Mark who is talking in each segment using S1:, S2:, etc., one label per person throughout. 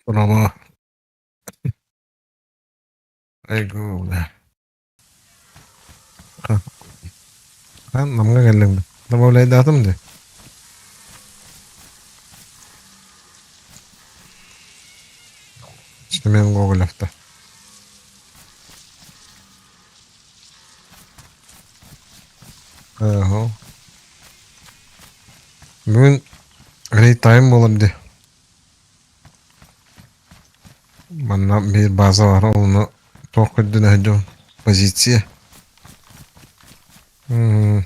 S1: Рома. Айгу, бля. Намҥа кэллим. Добавляйдаатым дии. Семен Гоголевта. Ага. Бүгүн рей-тайм буолар дии. Манна биир база бар, ону туох көрдүнэ сылдьабын? Позиция. М.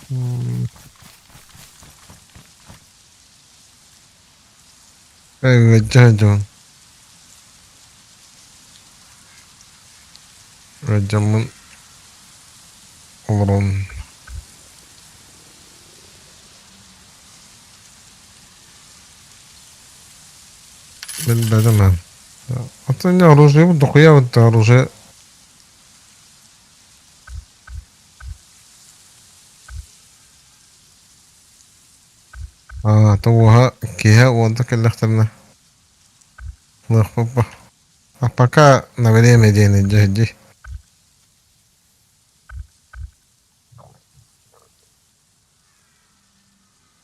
S1: М. Ыалдьа Ыалдьаммын олорон билбэтим эн. Оттон оружиебут дохуя оружие Аа, тоҕуоһа киэһэ уонта кэллэхтэринэ ылыахпыт бо. А пока на время диэн илдьэ сылдьый.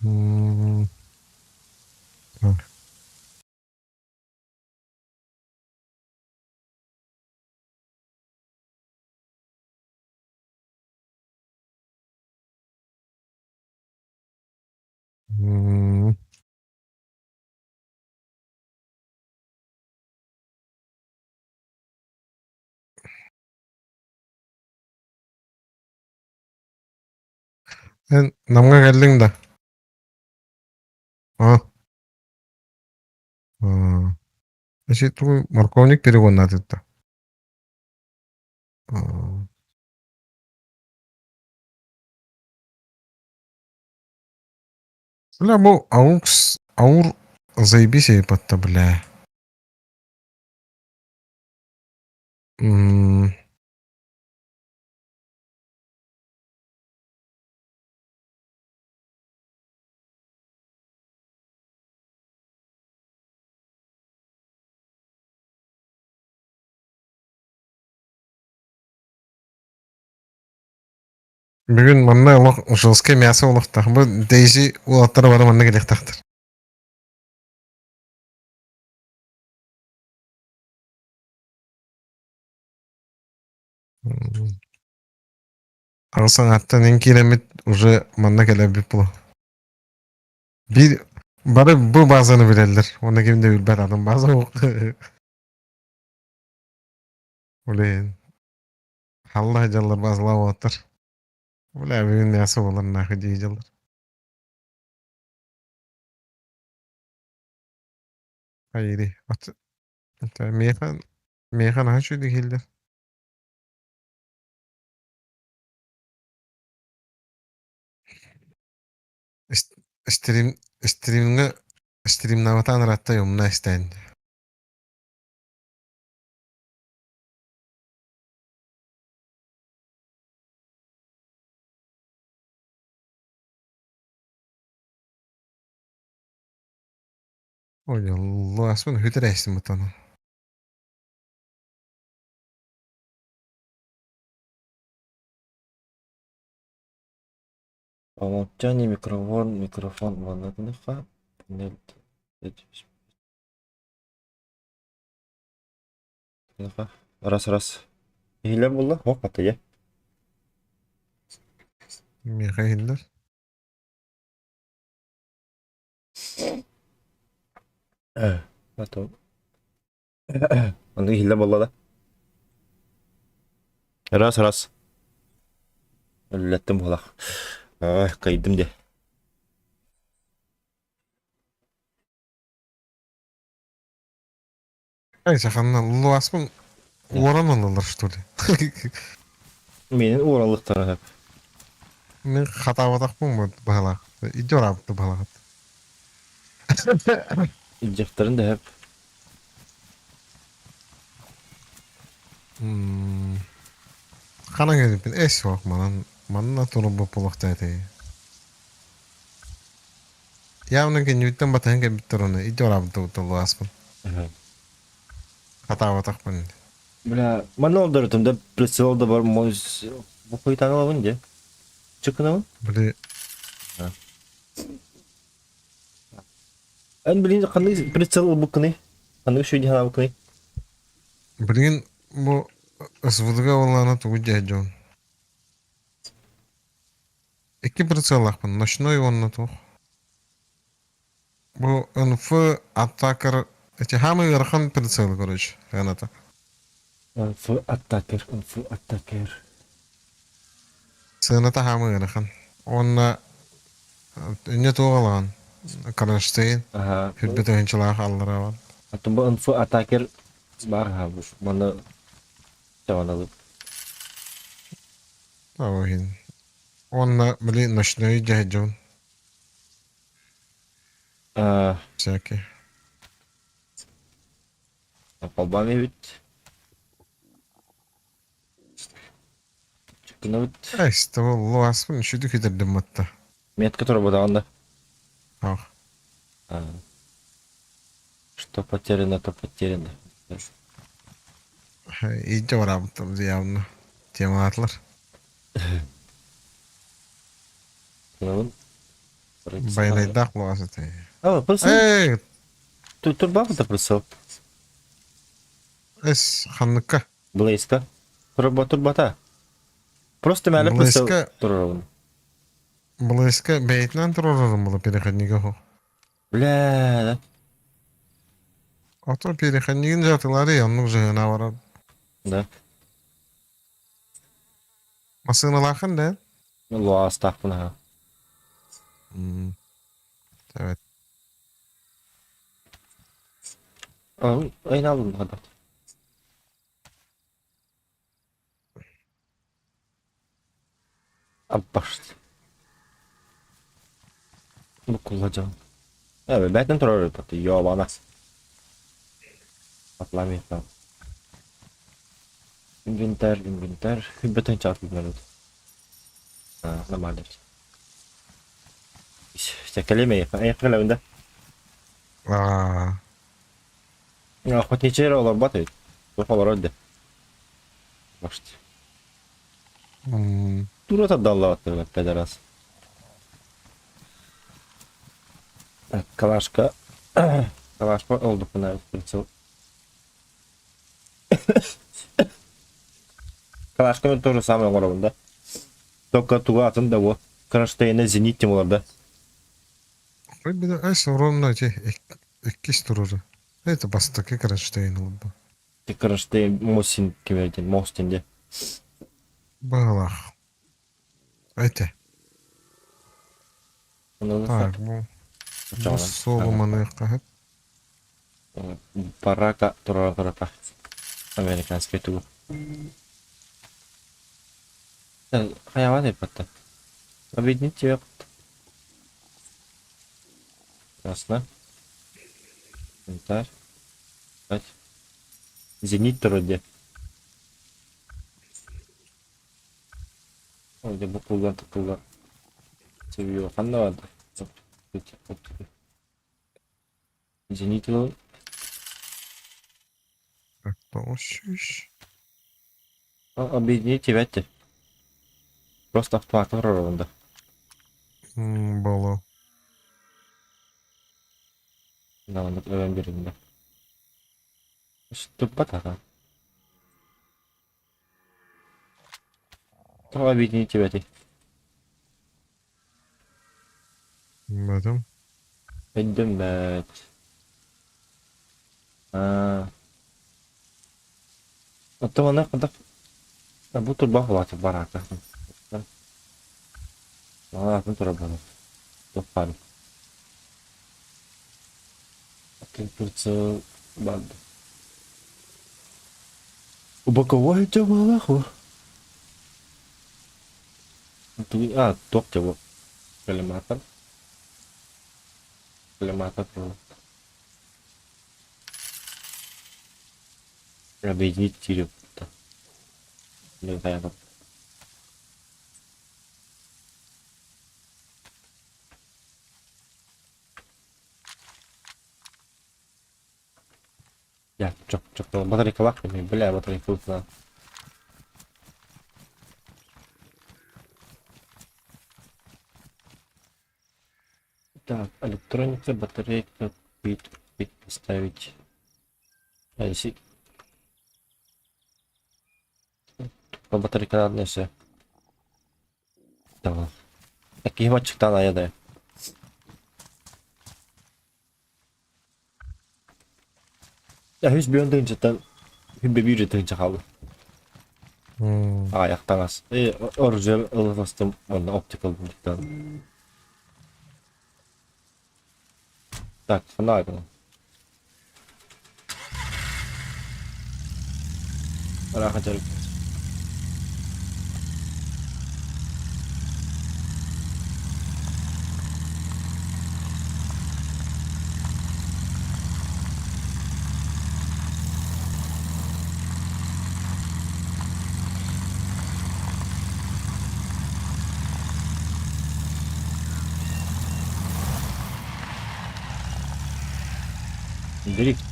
S1: М, М. Эн Намҥа кэллиҥ да? А? Аа. Эчи тугуй морковник перегоннаатытта. Аа. Бля, бу аукс аур заебись епатта, бля. М. Бүгүн манна олох жесткое мясо олохтоох. Бу Дейзи уолаттара бары манна кэлиэхтээхтэр. Аҕыс аҥааттан эн киирэммит уже манна кэлэрбит буолуо. Биир бары бу базаны билэллэр. Уонна ким да билбэт атын база суох. Блин. Алла дьаллар базалаах уолаттар. Бля, бүгүн мясо буолар нахуй дии дьаллар. Хайыри. От миэхэ миэхэ наһаа үчүгэй иһиллэр. Стрим стримҥэ стримнаабатаан ыраатта умна истээн. Ой, ласпын хүтэрээстим бутаны.
S2: По умолчанию микрофон, микрофон маннык панель Раз раз. Иһиллэр буолла? Ох, хатыйа.
S1: Миэхэ иһиллэр.
S2: Потом. Аны иһиллэр буолла да? Раз раз. Үллэттим буолах. Кыйдым дии.
S1: Ай, саханна луаспын уоран ыллылар, что ли?
S2: Миэнин уораллыктара сөп.
S1: Мин хатаабатахпын баһылаах. Идьо араабытты баһылаахат.
S2: Илдьэхтэрин да сөп.
S1: Ханан кэлбиппин эс суох манан манна турбут буолуохтаах этэй. Явно кэннибиттэн батыһан кэлбиттэр ону илдьэ бараабыт ааспын. Хатаабатахпын.
S2: Бля, манна олдорутум да прицел да бар мой бу хуйтан алабын де. Чыкынабын.
S1: Били
S2: Эн билин ханнык прицел ылбыккыный? Ханнык шүйди ханаабыккыный?
S1: Билигин бу СВД-га уоллаана тугу дьэ дьон. Икки прицеллаахпын, ночной уонна туох. Бу НФ Attacker эти самый ыарахан прицел, короче, Рената.
S2: НФ Attacker, НФ Attacker.
S1: Сыаната хаамы ыарахан. Уонна инне туох алаҕан Кронштейн
S2: Аха.
S1: хүрбэ тыһыынчалаах аллара бар.
S2: Атын бу НФ Attacker баар хаабыш. Маны чаҕаналып.
S1: Ол иһин. Уонна били ночной дьаһайдьабын.
S2: Аа,
S1: Всякие.
S2: Холбоон эбит. Чыккынабыт.
S1: Эстэ луаспын үчүдү китердим матта.
S2: Метка турбутаҕын да.
S1: Ах.
S2: А, что потеряно, то потеряно.
S1: Иджи барабыттым явно. Темалаатылар.
S2: Кынабын.
S1: Байанайдаах луас этэй.
S2: А, прицел.
S1: Эй,
S2: Турбаах да прицел.
S1: эс ханныкка.
S2: Блейска. Турба турбата. Просто мэлэ прицел
S1: Блейска
S2: турарабын.
S1: Блейска бэйэтинэн турарарым була переходнига хо.
S2: Бля,
S1: Ото переходнигин жатылары оннук жыһына барар.
S2: да.
S1: Массыыналаахын да?
S2: Луастаахпын аха.
S1: Evet.
S2: Айналым хада. Аппашт. Букуллажан. Э, бәтен турар өтөттү. Йобана. Атламыйт. Инвентарь, инвентарь. Бүтүн чаатылар. А, нормально. Сәкелеме, аяққалабында.
S1: Аа.
S2: Охотничий олорбот эбит. Туох олорор да. Может. Тура тардаллаабаттар педерас. Так, калашка. Калашка олдукпуна прицел. Калашка то же самое оҥоробун да. Только туга атын да бу. Кронштейна зенит тем олар да.
S1: Били эс ровно эти иккис туруру. Это бастакы кронштейн олбу.
S2: Кронштейн Мосин кимерден Мостин де.
S1: Баҕалаах. Эти. Так, бу бу суолу маныахха
S2: Барака турара турата. Американский тугу. Хайаван эппаттан. Объединить тебя. Ясно. Инвентарь. Зенит вроде. Ой, букулган тукулган. Себеби ханна барды. Зенит ылын.
S1: Так, тоҕус
S2: Объединить тебя. Просто автомат ролында.
S1: Боло.
S2: Да, онда өвөн беринде. Туппат аға. То объединить тебя.
S1: Бөтүм.
S2: Өйдөммөт. Аа. Оттон манна хайдах бу турбах улаатар бараата. Атын турар буолар. Туох баарый. Прицел баар. Боковой дьабыалаах уу. А, туох дьабы. Коллиматор. Коллиматор Объединить тире. Я, чок, чок, батарейкалаах кэмий, бля, батарейка Так, электроника, батарейка, купить, купить, поставить. А если... По батарейка надо все. Tamam. Киһим аччыктаан айа да. Үс бүөн тыһыынчаттан хүббэ биир тыһыынча хаалла. Аҕыйах таҥас. Оружие ылыстым уонна оптика ылбыттан. Так, ханна гына? Ыраах дьарык. Дрифт.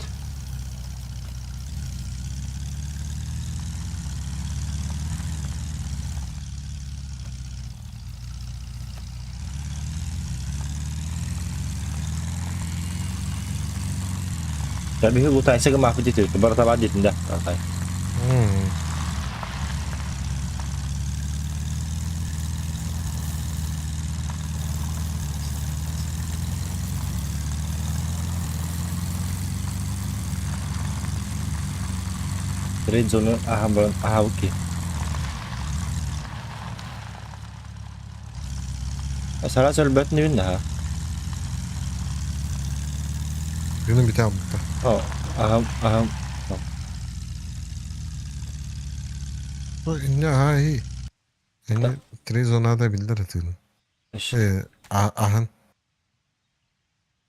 S2: Биһи лутайсыга мааппыт диэтибит, барыта баар диэтин да. Red zone аһан баран аһаабыт киһи. Сараас өлбөт инибин да.
S1: Günün biter almıştı.
S2: Аһам аһам.
S1: İnne ha iyi. Yani Trezon'a da bildir atıyordun. Ahın.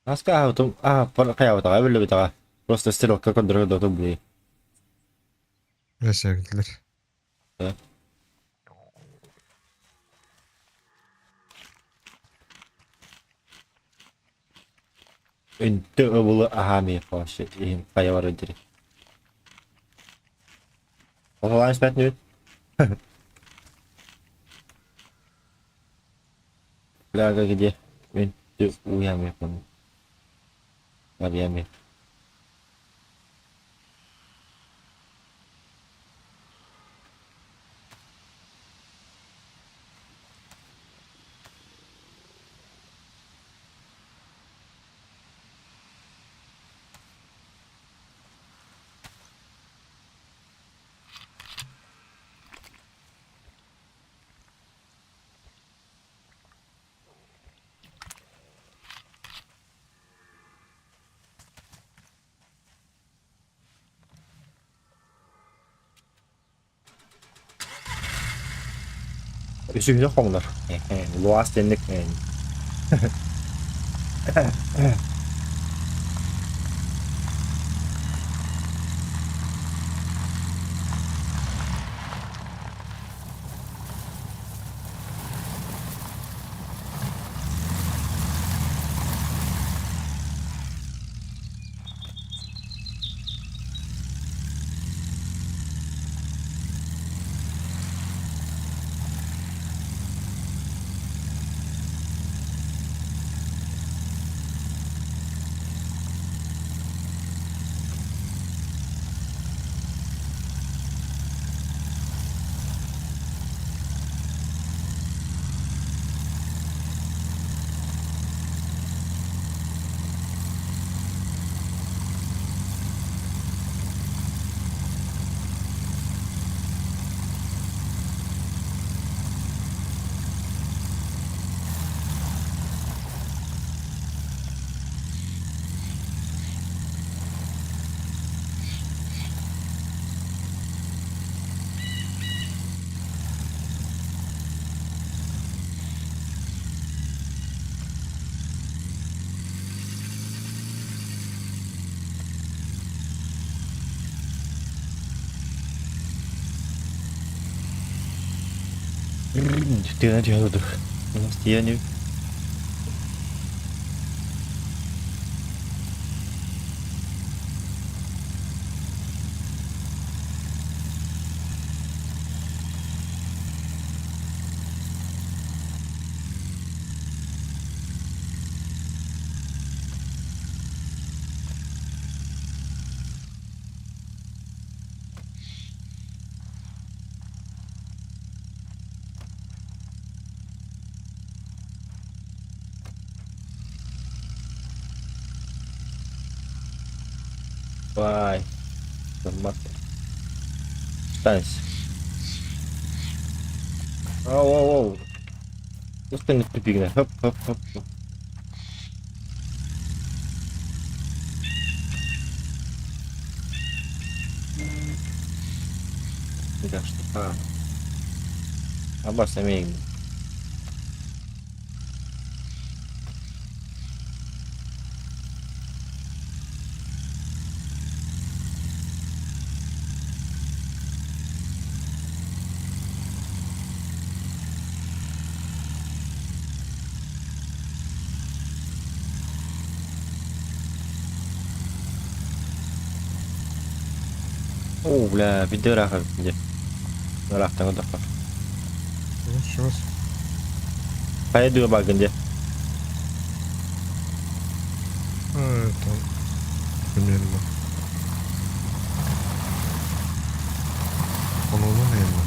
S2: Наска аһабытым аһа хайаабытаҕа биллибитэҕэ. Просто стрелка көрдөрө доту били.
S1: Yaşa bildir.
S2: Үнтү ыбылы аһаамый вообще иһин хайа бар дири. Оҕолаан испэт нүт. Бляга где? Үнтү уямый Марьями. Үсүһүнү хоҥнор. Луас тенник. Тыына түһэн курдук. Тиийэн Бай. Гыммат. Станься. Оу, оу, оу. Устан тупигна. Хоп, хоп, хоп. Абас эмиэ Оо, бля, биирдэ ыраах эбит дьэ. Ыраахтан көрдөххө.
S1: Чугас.
S2: Хайа дыа бааргын дьэ.
S1: Это примерно. Онуну наверное.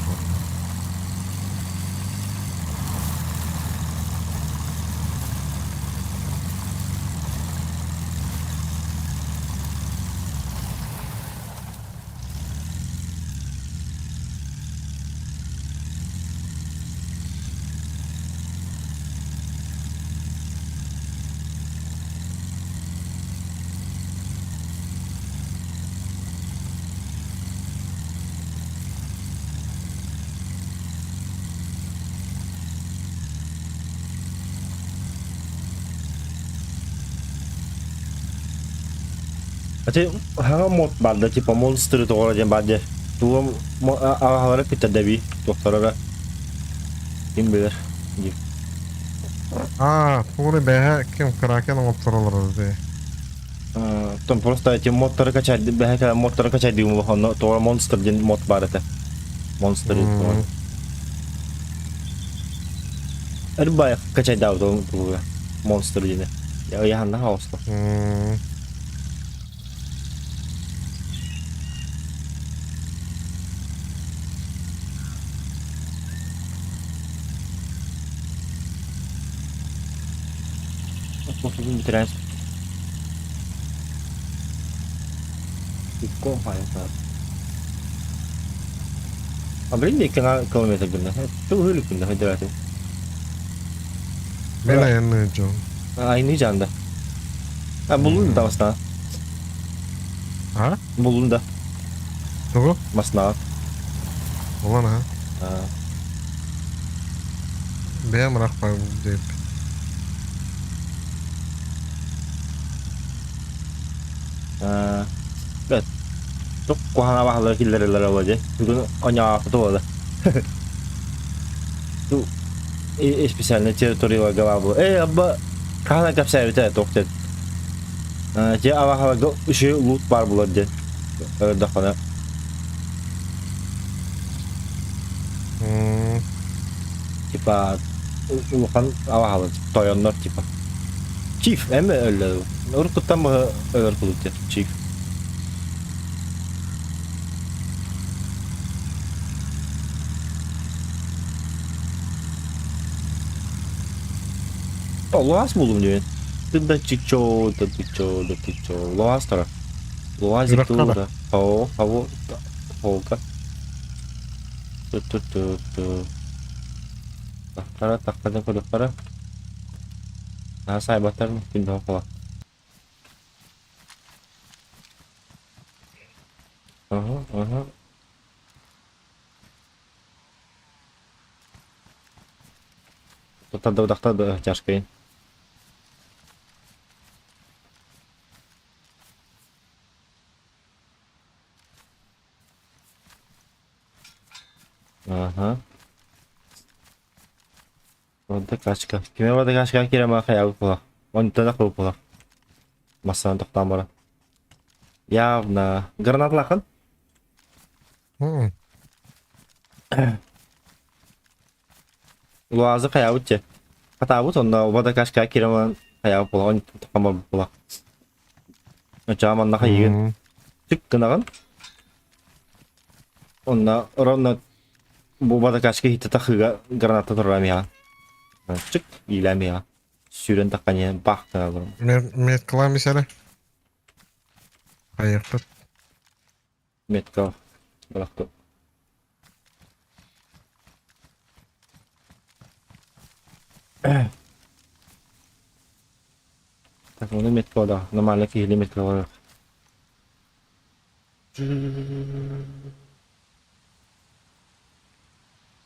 S2: Ати хаҥа мод баар да типа монстры тоҕоро диэн баар дии. Тугу аҕалара питтэрдэбии туохтарара ким билэр дии.
S1: Аа, тугуну бэһэ ким Кракен оҥотторолоро дии.
S2: Оттон просто эти модтары качай бэһэ модтары качайдыым онно тоҕо монстр диэн мод баар этэ. Монстр диэн. Эрбай качайдаабыт тугуга монстр диэни. Ыйаһанна хаоста. Бүтэрэн А блин, икки километр гынна. Тугу гынна хайдыраатын.
S1: Мен айанныыр дьон.
S2: Айныы жаанда. А буллун да масна.
S1: А?
S2: Буллун да.
S1: Тугу?
S2: Масна.
S1: Улан а. Бэйэм ырахпай диэп.
S2: Бэт. Тук куһаҥа баһылар киллэрэллэр ола дьэ. Бүгүн оньоохпут буолла. Ту специальная территорияларга баар буолла. Э, абба хаһан кэпсээбитэ туох диэн. Те абаһаларга үчүгэй лут баар буолар диэн. Көрдөххүнэ. Типа улахан абаһалар тойоннор типа. Чиф эми өллө. Уруккуттан быһа өлөр кулут диэн. Чиф. Луаз булдум диэн. Тында чичо, да чичо, да чичо. Луаз тара. Луазик
S1: Үрэххэ да?
S2: тура. Хао, хао, холка. Ту-ту-ту-ту. Тахтара, тахтарын көрүөхтэрэ. Наһаа саайбаттар күндү хола. Аһа, аһа. Туттардыбытахта да чашкайын. Аха. Водокачка. Кими водокачка киирэн хайаабыт буолар. Онтон ах буолар. Массаан тохтоон баран. Явно. Гранаталаахын? Луазы хайаабыт дьэ. Хатаабыт онно водокачка киирэн баран хайаабыт буолар. Онтон тохтоон барбыт буолар. Оччоҕо манна хайыгын? Түк гынаҕын. Онно ровно бу водокачка иһитте тахыыга граната турар миэхэ. Чык иилээн миэхэ. Сүүрэн таххан иһэн бах гына
S1: Меткалаан бисэрэ. Хайыахпыт.
S2: Метка бырахтым. Так, ону метка да. Нормально киһили метка бар.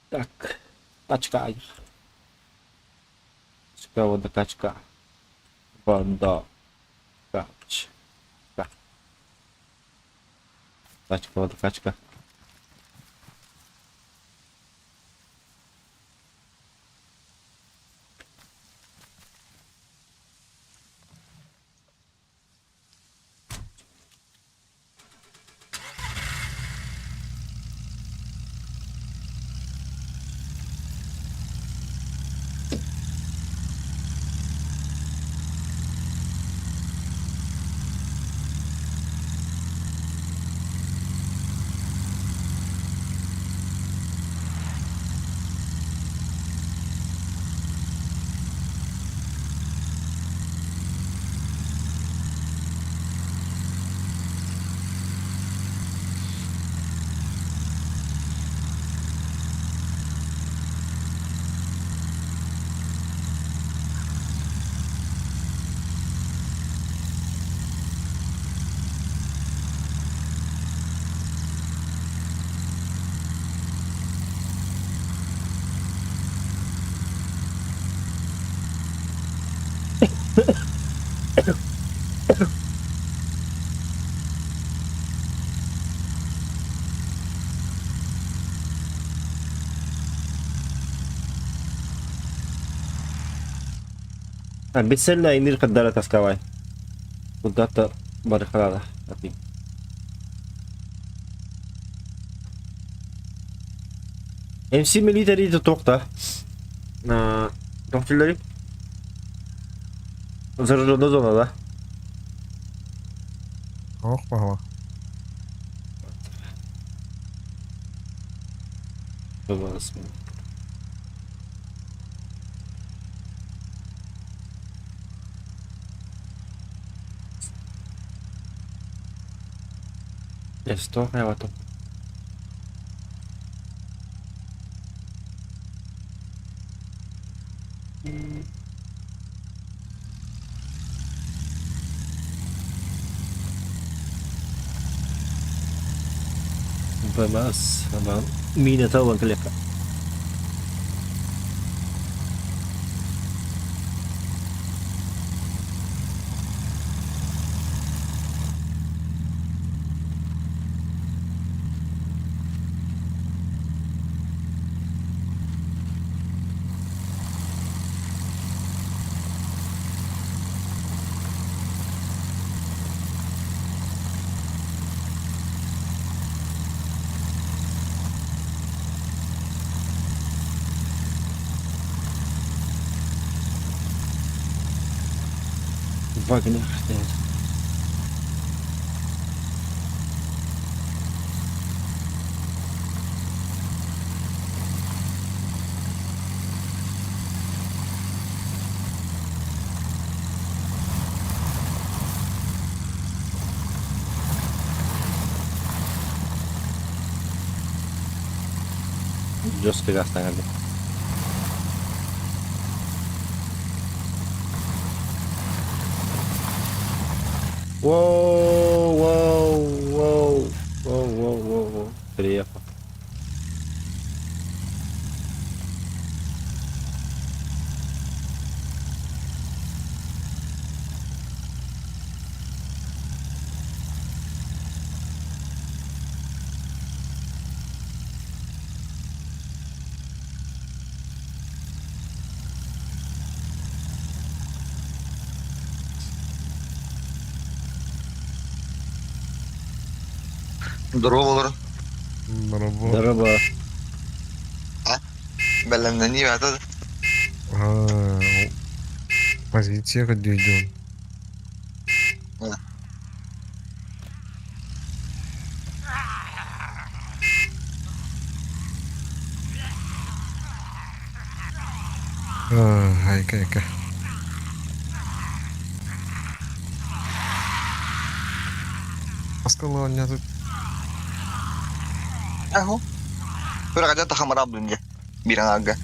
S2: Так, тачка. Тачка, водокачка. Вода. Качка. Тачка, водокачка. Бесцельно инир каддара тасковай. Куда-то барыхалала. MC Military туохта? Тохтуллары? Зараженная зона, да?
S1: Ох, пахла.
S2: Esto хайватым. БМС, мина талан клепка. Вагнер стоит. Жестко газ таҥарды. Воу, воу, воу, воу, воу, воу, воу. Приехал.
S3: Здорово,
S1: Дорообо.
S2: Дорообо.
S3: Бэлэмнэнии баата
S1: Аа, позиция көрдүүрдүн. Аа, айка айка. Аскала оонньоотут
S3: Аһу. Сүрэҕэ тахамараабын дьэ. Биир аҥаарга.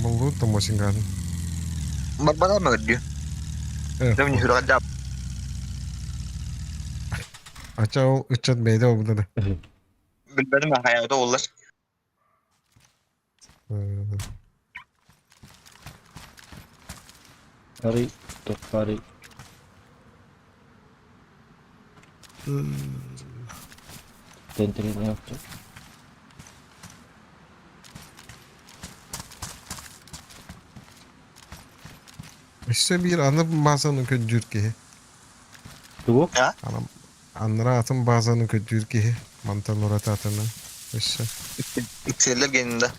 S1: Моллуут томосингатын.
S3: Барбара мөрдүү. Дэмни сүрэҕэ
S1: Ача ол ыччат бэйдэ обуда да.
S3: Билбэтим хайаата оллар.
S2: Арый, тохтарый. Тентэрин
S1: Өссө биир аны базаны көрдүүр киһи.
S2: Тугу?
S1: Аннара атын базаны көрдүүр киһи. Мантан ураты атыны. Өссө.
S3: Иксэллэр генинде.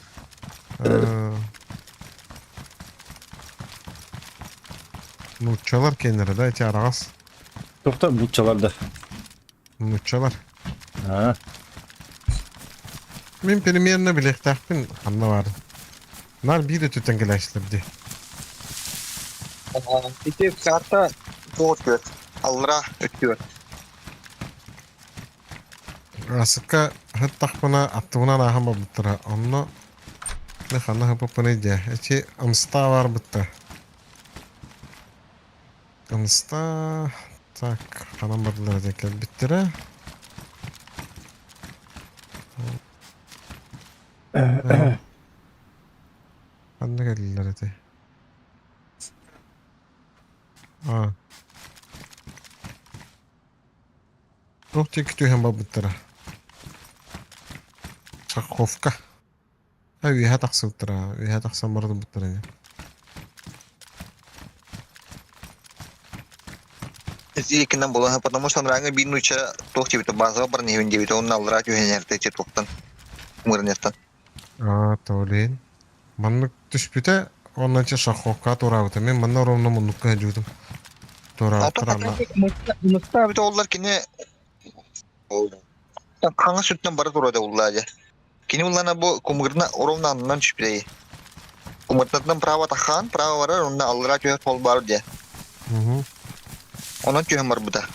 S1: Нууччалар кэннэрэ да эти араҕас.
S2: Тохтор нууччалар да.
S1: Нууччалар.
S2: Аа.
S1: Мин примерно билиэхтээхпин ханна баар. Нар биир өттүттэн кэлээччилэр дии.
S3: Ити карта тоҕус түөрт. Аллара үт түөрт.
S1: Асыкка ыһыттахпына аттыбынан ааһан барбыттара. Онно мин ханна ыһыппыппыный дии. Эчи ымстаа барбытта. Ымста так ханан бардылар этэ кэлбиттэрэ. Ханна кэллилэр этэй? Аа. Туох диэки түһэн барбыттара? Шаховка. А үөһэ тахсыбыттара. Үөһэ тахсан барбыттара ини.
S3: Икинэн буолан, потому что анарааҥҥы биир нуучча туох диэбитэ базаҕа баран иһэбин диэбитэ уонна аллараа түһэн эртэ туохтан мырынеттан.
S1: Аа, тоолин. Маннык түспүтэ, уонна чэ шаховка туораабыта. Мин манна ровно муннукка сылдьыбытым. Туораабыттар анна.
S3: Мустаабыта оллар кини хаҥас сүттэн бара турар уллаа дьэ. Кини уллана бу кумырна ровно аннынан түспүтэй. Кумыртатынан право тахаан, право барар, онно аллараа түһэр суол баар дьэ. Онон түһэн барбыта.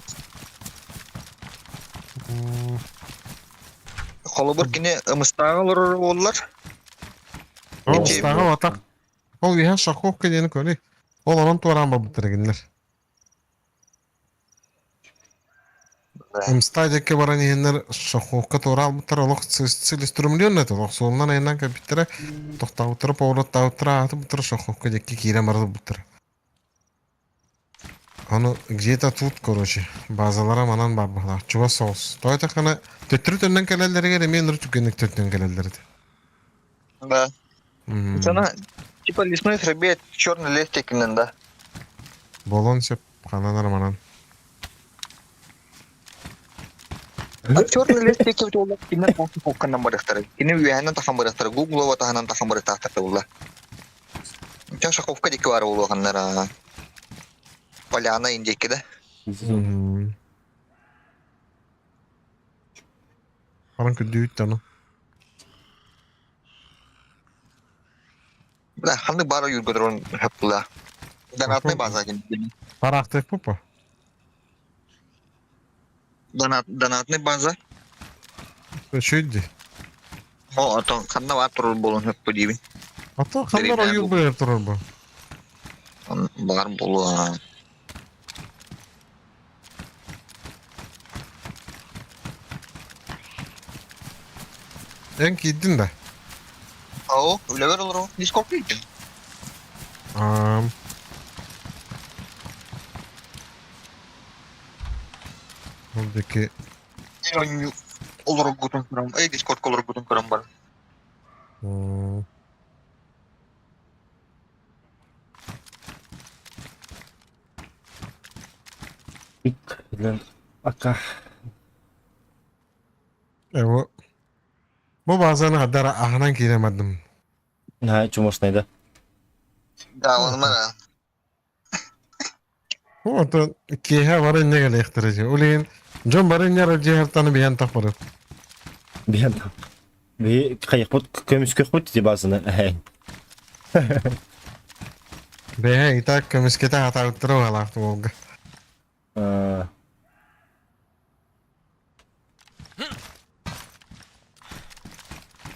S3: Холобур кини ымыстааҕы олорор буоллар.
S1: Ол ыстааҕы атах. Ол иһэн шаховка диэни көрүй. Ол онон туораан барбыттар кинилэр. Ымста диэки баран иһэннэр шаховка туораалбыттар олох целеустремленный это олох суолунан айаннаан кэлбиттэрэ тохтообуттара повороттаабыттара аатыбыттара шаховка диэки киирэн барбыттара. Ону где-то тут, короче, базалара манан баар быһыылаах, чугас соҕус. Тоҕо эттэххинэ, төттөрү төннөн кэлэллэригэр эмиэ ынырык түргэнник төннөн кэлэллэр этэ.
S3: Да. Цена типа лесной хребет, черный лес текинен да.
S1: Буолуон сөп, ханан манан.
S3: Черный лес текибит буолла кинилэр хокканнан барыахтара. Кини үөһэнэн тахан барыахтара, Гуглова таһынан тахан барыахтаахтар буолла. Чашаковка диэки баар буолуоханнара. Поляна индиэки да.
S1: Баран көрдүүбүт да ону.
S3: Бля, ханнык баар ойуурга туран хөп була. Донатный база диэн.
S1: Бараахтыах пупа.
S3: Донатный база.
S1: Үчүгэй дии.
S3: О, отон ханна баар турар буолан хөп диибин.
S1: Ото ханна ойуур быар турар бу?
S3: Баар буолуо.
S1: Эн киирдин да?
S3: Оо, үлэбэр олорор. Дискорд киирдим.
S1: Аам. Ол диэки
S3: Олороргутун көрөн, эй, Дискордка олороргутун көрөн баран.
S2: Ака.
S1: Бу бу баазаны хаддара аһынан киирэн бардым.
S2: Наһаа чумошнай да.
S3: Да, он мара.
S1: Онтон киэһэ бары инньэ кэлиэхтэрэ дии. Ол иһин дьон бары инньэ дьиэһэртаны биһэн тахпары.
S2: Биһэн Би хайыхпыт көмүскөхпүт ити базаны.
S1: Бэйэ итак көмүскэтэ хатаабыттара уһалаах буолга.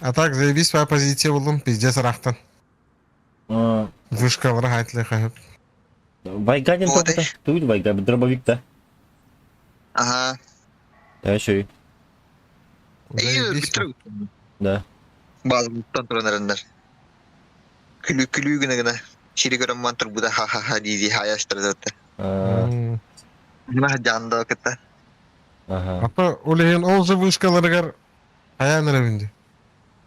S1: А так заебись своя позиция булдум, пиздец ырахтан. Вышкалара хайтлы хаһып.
S2: Вайга диэн
S3: Вот
S2: тоҕута. Тугуй Вайга, дробовик да.
S3: Ага.
S2: Да, еще
S1: Заебись.
S3: Бүтүр.
S2: Да.
S3: Базабыттан туран эрэннэр. Күлүү күлүү гына гына. Сири көрөн ман турбута ха-ха-ха дии-дии хаайаштара Мына дьаанда кытта.
S2: Ага.
S1: Ата ол иһин ол же вышкаларыгар хайаан эрэбин дии.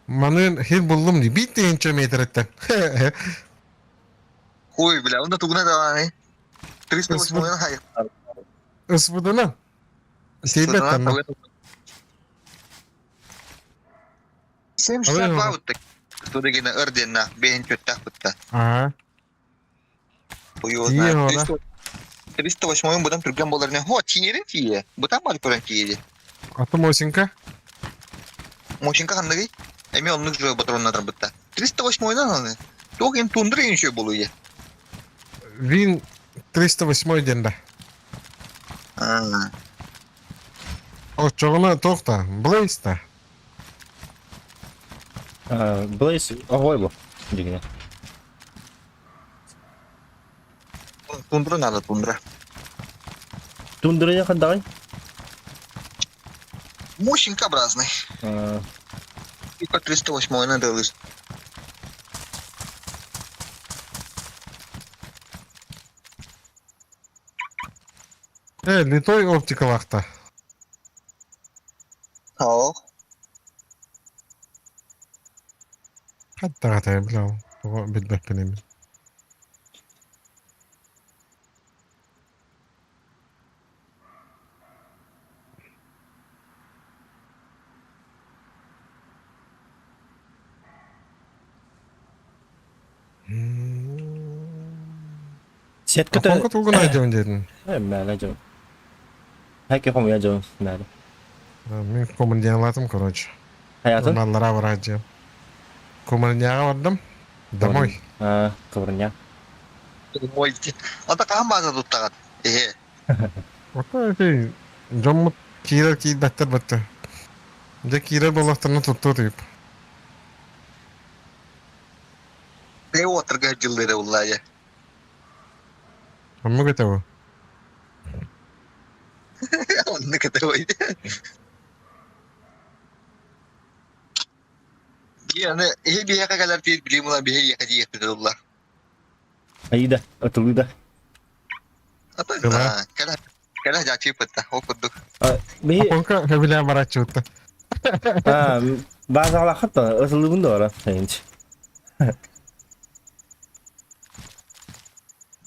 S1: Маны хил буллум дии. Биир тыһыынча метреттен.
S3: Ой, бля, онда тугуна даҕаны. 308 хай.
S1: Ысбыдынан. Сейбеттен.
S3: 72 бутта. Тудагина ордена бэйэн чөттах бутта.
S1: Ага.
S3: Хуй
S1: Тиийэн ора.
S3: 308 будан түргэн болар не. Хо, тиийэрин тиийэ. Бутан бар көрөн тиийэри.
S1: Аты Мосинка.
S3: Мощенка ханныгый? Эми оннук же патроннатар бутта. 308 аны. Туох ин тундра ин еще болуя.
S1: Вин 308 диэн да.
S3: А,
S1: Оччоҕуна туох да, Блейз да.
S2: Блейз огой бу. Дигине.
S3: Тундра надо, тундра.
S2: Тундра я хандаҕай?
S3: Мощенькообразный. Типа 308 надо лишь.
S1: Литой оптикалаахта.
S3: 好.
S1: Хаттаҕатай бля, тоҕо билбэппин эми.
S2: Сетка
S1: Аконка тугун айдьабын диэтин?
S2: Мээнэ дьон. Хайки хомуйа дьон мээнэ.
S1: Мин командиялаатым, короче.
S2: Хайатын?
S1: Маллара бараадьым. Командияҕа бардым. Домой.
S2: А, кыбырня.
S3: Ой, ата хаһан бааза туттаҕыт? Эһэ.
S1: Ото ити дьоммут киирэр киирбэттэр бытты. Дьэ киирэр буоллахтарына туттуо тыып.
S3: Бэйэ уоттарга дьыллыыра уллаайа.
S1: Оннук этэ бу.
S3: Оннук этэ ой. Аны эһи биһиэхэ кэлэр диир билим ылан биһи ийэхэ диэхпит ылла.
S2: Аида, атылыда.
S3: Ата
S1: Кыла.
S3: кэлэ кэлэ жачыыппытта ол курдук.
S2: Биһи
S1: Апонка сөбүлээн барааччыбытта.
S2: баазалаахат да ытылыбын да бара сайынч.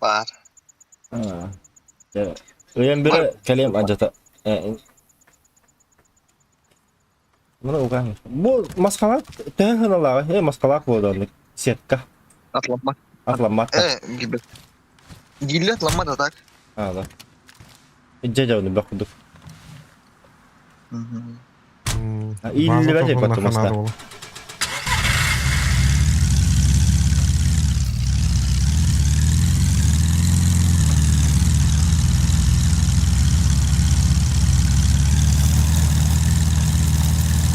S3: Баар.
S2: Ыйан бирэ кэлиэм адьата. Мына угаан. Бу маскалаах төһө сыаналааҕый? Э, маскалаах буолуо сетка.
S3: Атламмат.
S2: Атламмат да.
S3: Э, гибет. Гилле атламмат а так.
S2: А, да. Дьэ дьэ, бөх курдук.
S1: Бааза
S2: Ииллибэт
S1: туһунна
S2: потом
S1: ханаада
S2: маста.
S1: буолуо.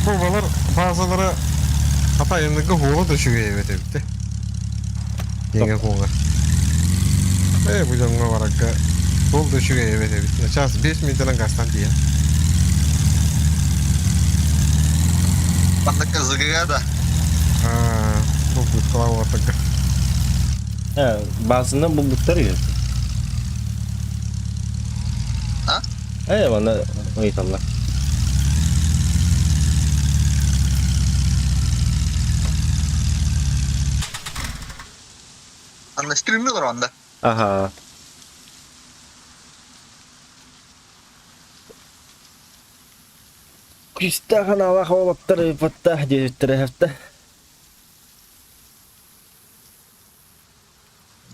S1: Бу балар баазалара хата айанныга хуола да үчүгэй эбит эбит Киэҥэ куоҥа. Ээ бу дьоҥҥо барарга суол да үчүгэй эбит эбит. Начаас 5 минутанан газтан тиийэн.
S3: Маннык ызыгыга да.
S1: Аа, булбуткалаа уотарга.
S2: Э, баазынан булбуттар үһү.
S3: А?
S2: Э, манна ыйыталлар.
S3: Анна стримни олорон да.
S2: Аха. Күүстээх анаалаах уолаттар ыыппаттаах диэбиттэрэ эһэптэ.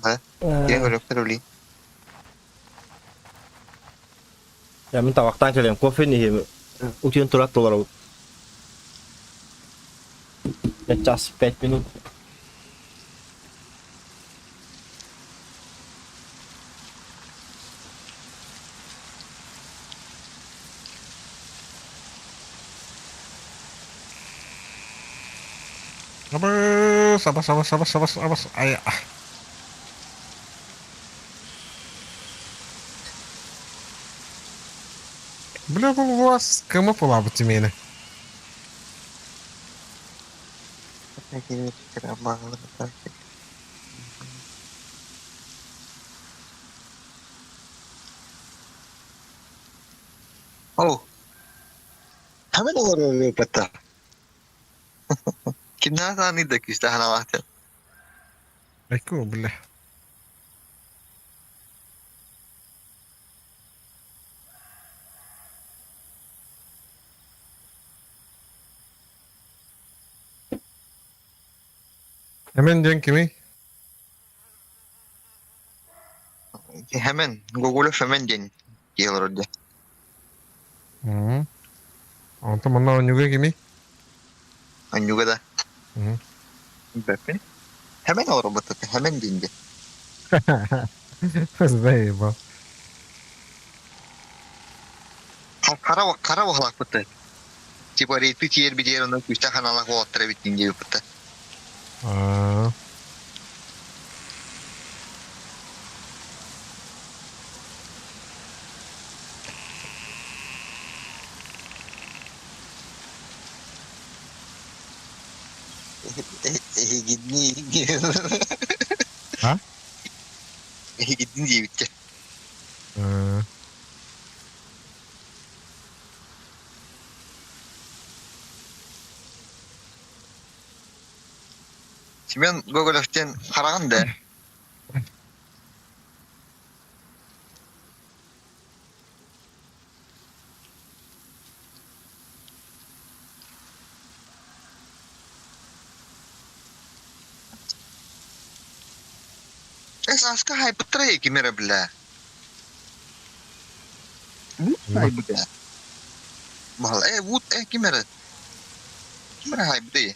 S3: Да. Киэҥ өлөктөр үлий.
S2: Я мин табахтаан кэлиэм, кофе иһиэм. Утуйан турат толоробут. Час 5 минут.
S1: Абыс, абас, абас, абас, абас, абас, ай. Бля, бұл вас кымы пулабыт тимені.
S3: Оу. Hemen olur öyle. Kimden sana da işte hana.
S1: Айку, бля. Hemen diyen kimi?
S3: Hemen Google'a hemen diyen diyorlar orada.
S1: Онтон манна оонньууга кими?
S3: Анюга да. Бэппин. Hemen olur bu hemen deyince.
S1: Заебал.
S3: Kara kara vahlak bıttı. Типа рейты тиер bir diğer ondan kuşta kanalak olattıra bittin gibi bıttı.
S1: Аа.
S3: Gidin.
S1: А?
S3: Gidin diye bitti.
S1: Аа.
S3: Семен Гоголевтен қараған да. Эс аска хайпыттыра кимере бля. Хайбыта. Мал вуд кимере. Кимере хайбыты.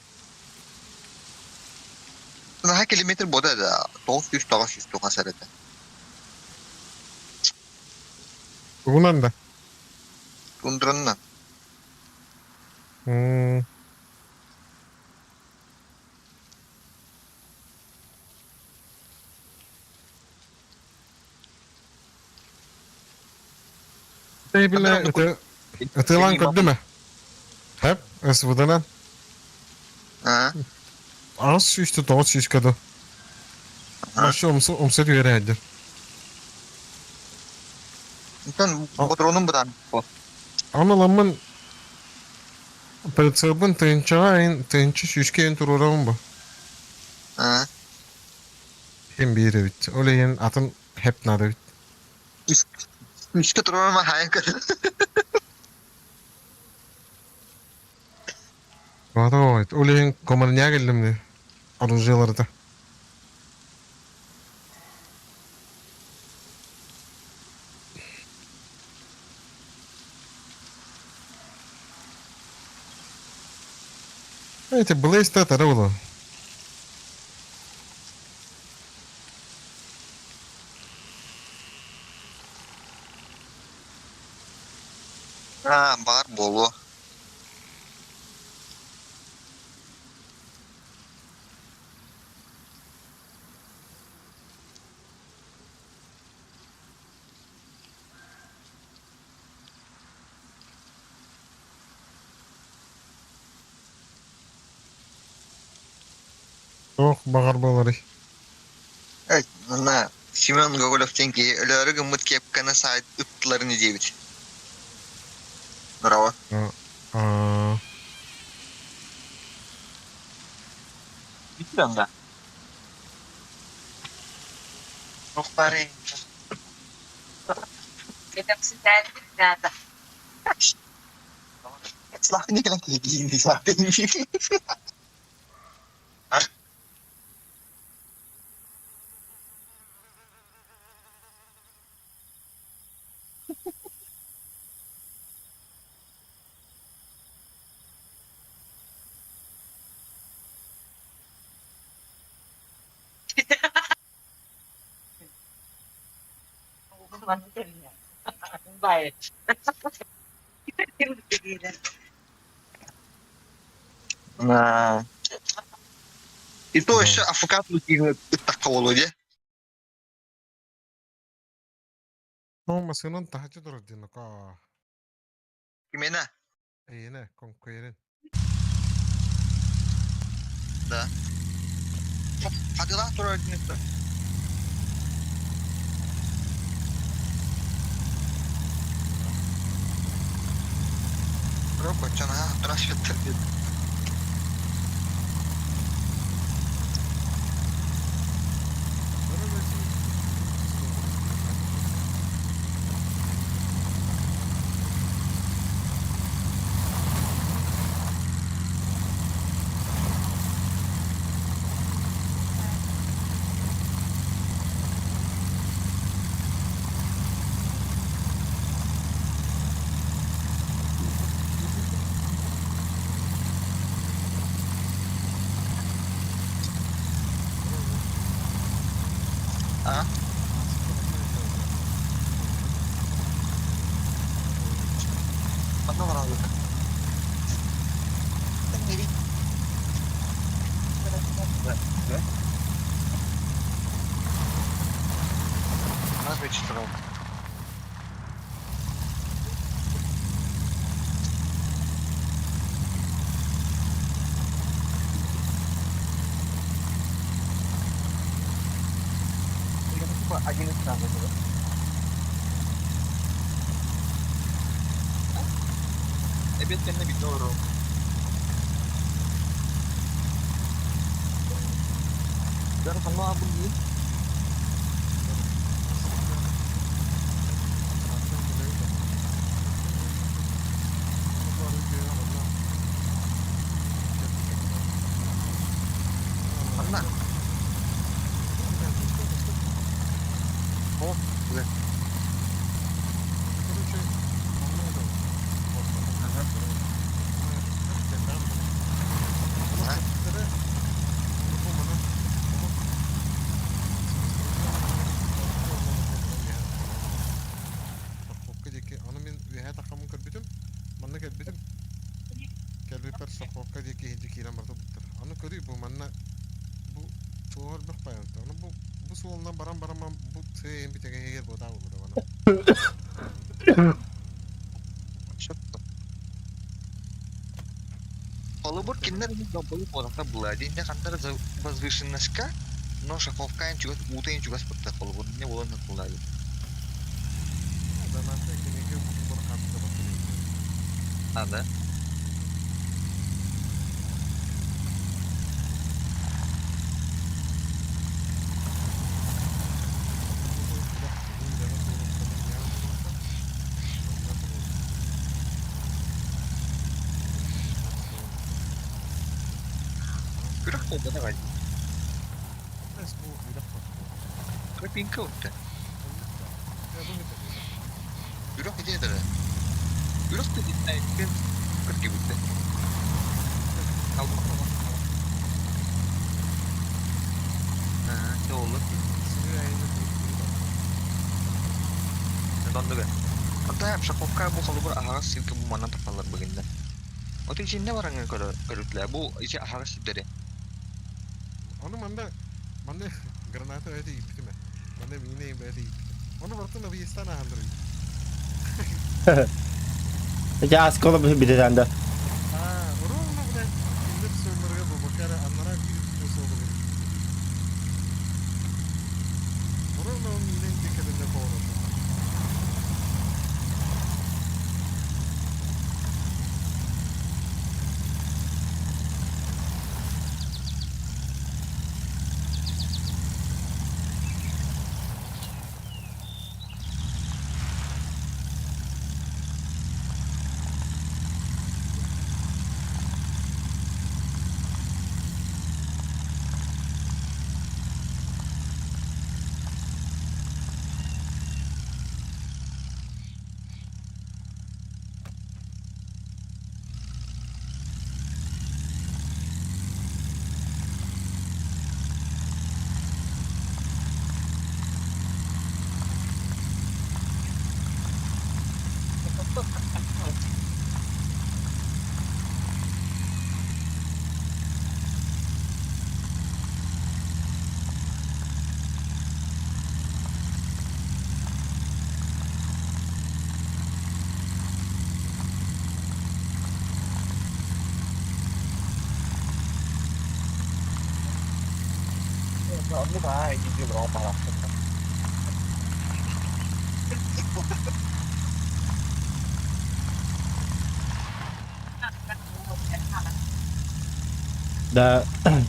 S3: Наха километр бода да. 900 900 тоқасар еді.
S1: Тугунан да.
S3: Тундранна.
S1: Эй, бля, это... Это лан көрдүмэ? Хэп, СВДнан.
S3: А?
S1: Ас сүүстэ тоҕус сүүскэ ду. Машы умса умса түөрэ.
S3: Онтон патронум бұдан.
S1: Аны ламмын прицелбын тыынчаға ин тыынча сүүскэ ин туруорабын бу.
S3: А?
S1: Хем биир эбит. Ол иһин атын хэп надо бит.
S3: Үшке тұрма хайын.
S1: Ото ол иһин комарняга келлим оружиеларда. Эти Блейста было.
S3: А, бар болу.
S1: Ох, бағар болар.
S3: Evet, на Семен Гоголевтен ки өлөрү гыммыт кепканы сайт ыттыларын идебит. Браво.
S1: А,
S3: Бит анда. Охтары. Славный кэлэн киһи А? На. И то еще афыкат ыттахха буолуо дии.
S1: Ол массыынан таһыччы турар диэн окоо.
S3: Кимиэнэ?
S1: Эйиэнэ, конкурент.
S3: Да. Хатылаах турар диэн Рокоччанаһа трасфеттер А? Ханна барабыт? Хас вечер. Один из самых. Эбиэт кэннэ биирдэ олоруом. Дьон ханна аабын дии? Ханна? О, бля. Ага. Ага.
S1: Аны мин үөһэ тахаммын көрбүтүм, манна кэлбитим. Кэлбиппэр Соколка диэки иһирдьэ киирэн барда буттар. Аны көрүй бу манна бу туоҕар бөх байанта. Аны бу бу суолунан баран баран бу тыа иһин бүтэгэһигэр буотаа буолар аны.
S3: Холобур, кинилэр долбоюк буолахта булаа диэннэ ханна эрэ возвышенноска, но шаховкаан чугас уутайын чугас бытта холобур не буолан булаа
S1: Даната кинигэ бу хаапта
S3: А, да? Күрэх буолбатах Тропинка утта. Үрэх ити этэрэ. Үрэх да итиннэ кыргыбыта. Аа, ол. Оннуга. Онто Шаховка бу холобур аһаҕас сиргэ бу манан тахаллар быгынна. Ото ичиннэ бараҥҥа көрүтлээ. Бу ичи аһаҕас сирдэри.
S1: Ону манна манна граната бэйэтэ ииппитим ээ. Манна миинэ бэйэтэ ииппитим. Ону барытын объездтаан ааһан
S2: Эти осколок битетен да.
S1: Аа, ровно, блядь, кинилэр суолларыгар буолбакка эрэ анараа биир өттүнэн суолугар ииппитим. Ровно ол миинэн диэки хоҕурутум.
S3: Оннук аа итинник олоҕун баҕалаахтар.
S2: Да,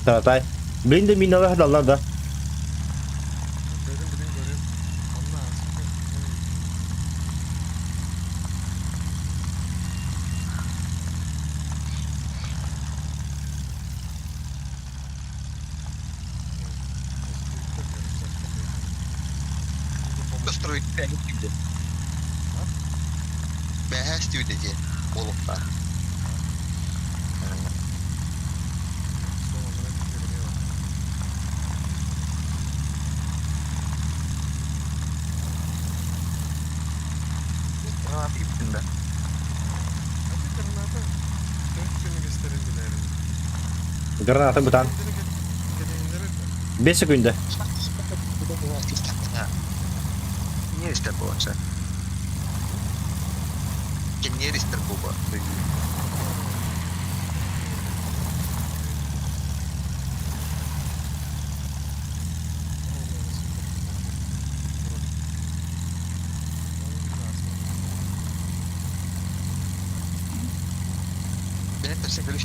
S2: таратай. Блин да миналар даллар да.
S1: Көрүм билин көрүм. Онно ааспыта.
S3: Строить бэһэс Бэһэс түүтэ диэн буолуохтаах. Граната gittin de.
S2: Граната бытан. 5 секунда.
S3: Не истер буолса. Кимнээр истер буолба. Бэйэт өссө көрүш.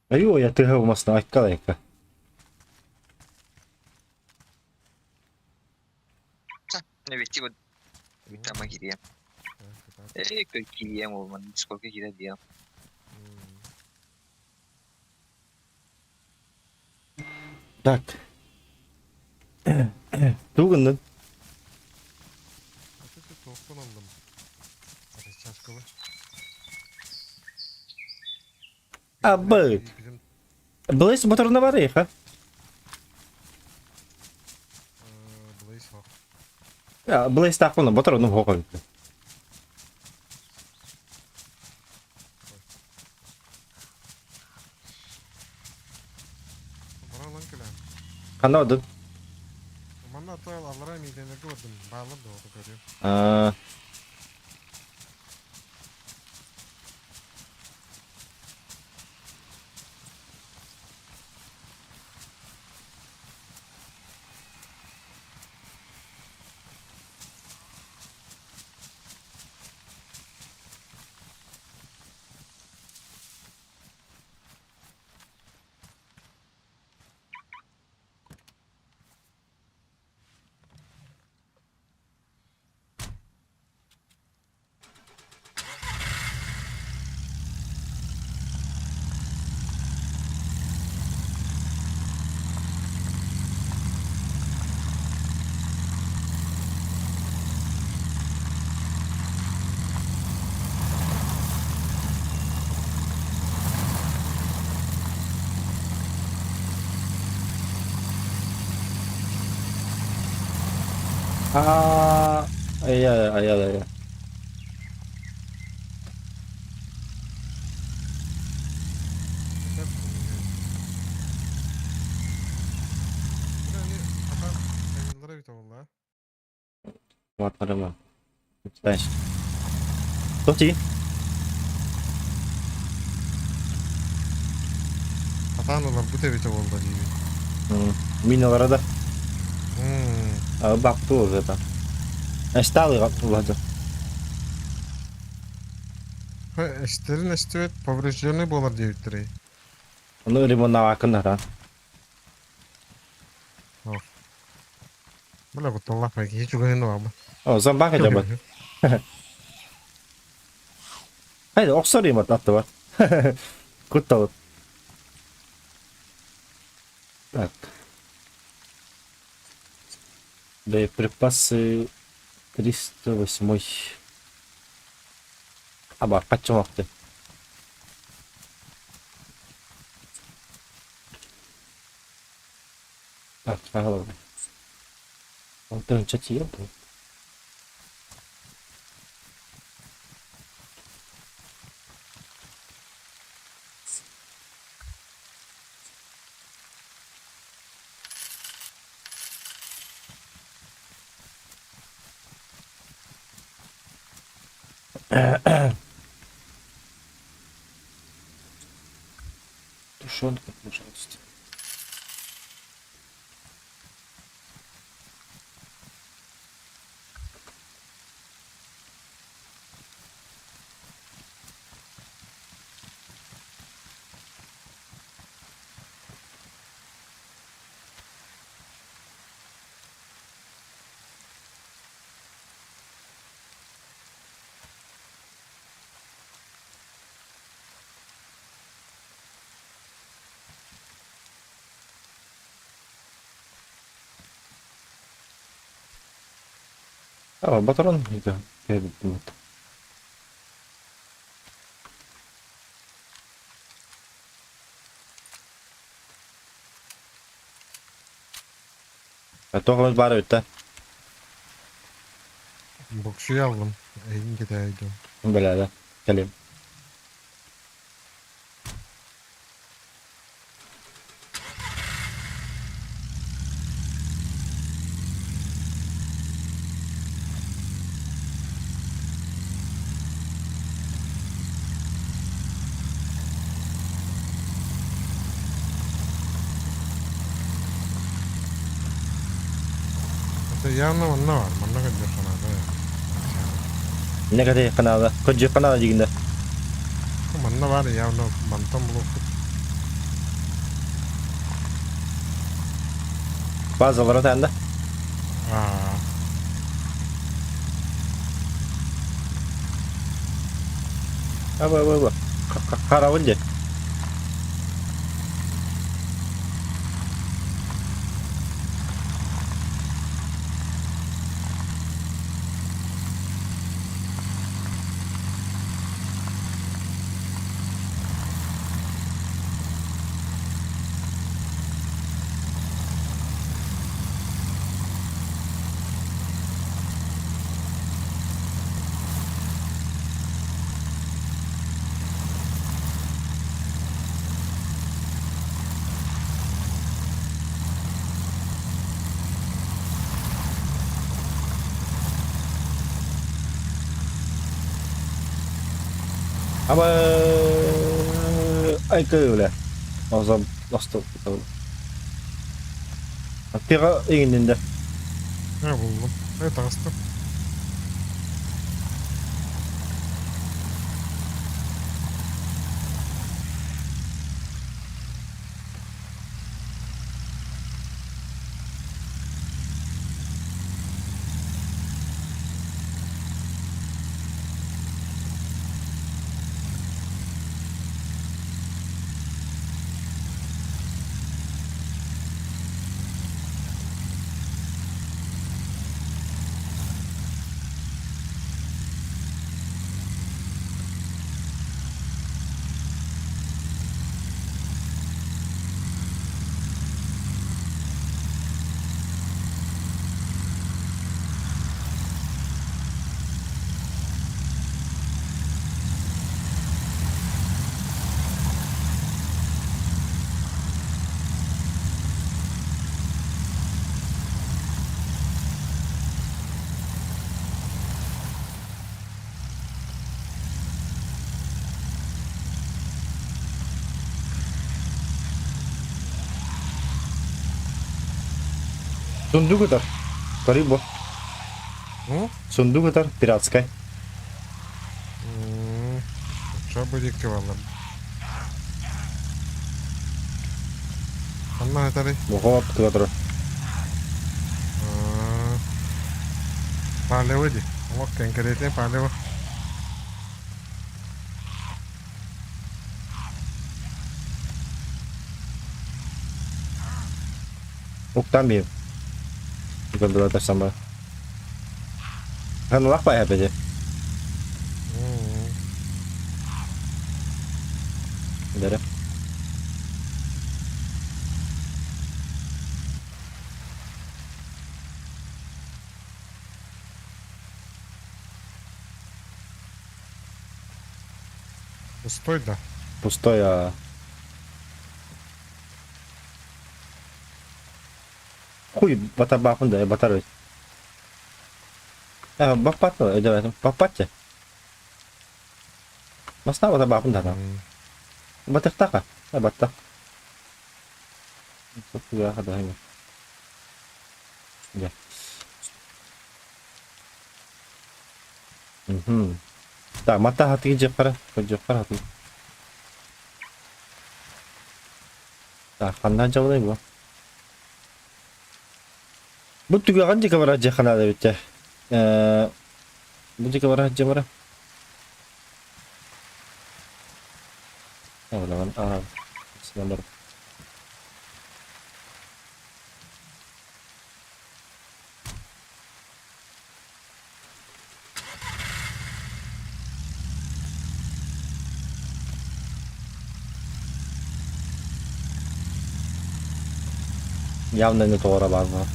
S2: Айуу, я тыга умасна айкка.
S3: Витама кириэм. Э, кириэм ол ман сколько киирэ диэм.
S2: Так. Тугуннун.
S1: Тоқтон алдым. Чашкалы.
S2: Абы. Блейз моторна бар ха?
S1: Блейз хок.
S2: Блейз тақпын моторну хок.
S1: Баралан келем.
S2: Хана одун.
S1: Манна ата аллара миденерге бардым. Баалар да ото көрүм.
S2: Аа. Аа. Ай ай ай ай. Ватарыма. Знаешь. Тоти.
S1: Атаналар бу эбите болду дейби.
S2: Миналара да. Бакту уже там. Сталы ладно.
S1: Эштерин эстибет поврежденный болар дейбиттер.
S2: Ну ремонт акынара.
S1: Бля, кутталлах байки, hiç угайны бар.
S2: О, зомбак жабат. Хайда, оксор ремонт атты бар. Кутталып. Так. Боеприпасы 308. Аба, качан вакыты. Так, хаалабын. Алтыһынча тиийэр дуо? Тушенка, пожалуйста. А, батарон это вот. Туох эмит баар эбит да?
S1: Боксуйа аллым. Эйигин кэтэһэйдим.
S2: Бэлээдэ. Кэлиэм.
S1: Это явно манна бар. Манна кэлбит санаата.
S2: Не кэтэһиэххэ наада. Көрдүөххэ наада диигин да.
S1: Манна бар явно мантан булуохпут.
S2: Базалара танда.
S1: Аа.
S2: Аба аба аба. Харавын дьэ. Аба айкы Озам остыл. Тыга иҥиннин
S1: Не буллум. Э таҕыстым.
S2: Сундук ытар. Көрүй бу.
S1: Ну?
S2: Сундук ытар пиратскай.
S1: Чо бу диэки баллар. Ханна этэрий?
S2: Бухоп туга турар.
S1: Палево дии. Олох кэҥкэриэтин палево.
S2: Уктан биир. Көрдөрө сама. Ханалах баайа бэдэ. Бэрэ.
S1: Пустой да?
S2: Пустой а. Хуй батарбаахпын да батар эбит. Э, баппат өйдөбөтүм. Баппат дьэ. Бастаан батарбаахпын да Батыхтаха. Батта. Дьэ. Мгм. Так, мата хатыгы дьеппара. Дьеппара хатыгы. Так, ханна дьалай бу? Бу түгэҕин дьике бара дьиэхэ наада эбит Э, бу дьике бара дьэ бара. А, бар. Явно не тоҕо баар буолар.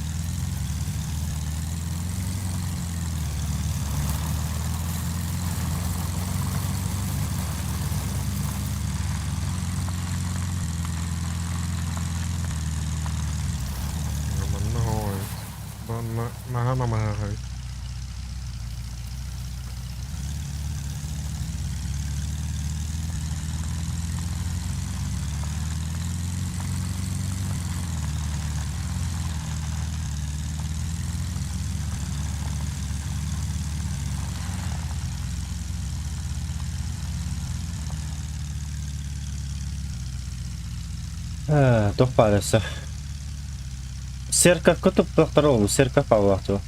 S1: Манна ой. Манна наһаа намыһах эбит.
S2: Туох баар өссө? Церковка туппахтара ол, церковь павлахтыва.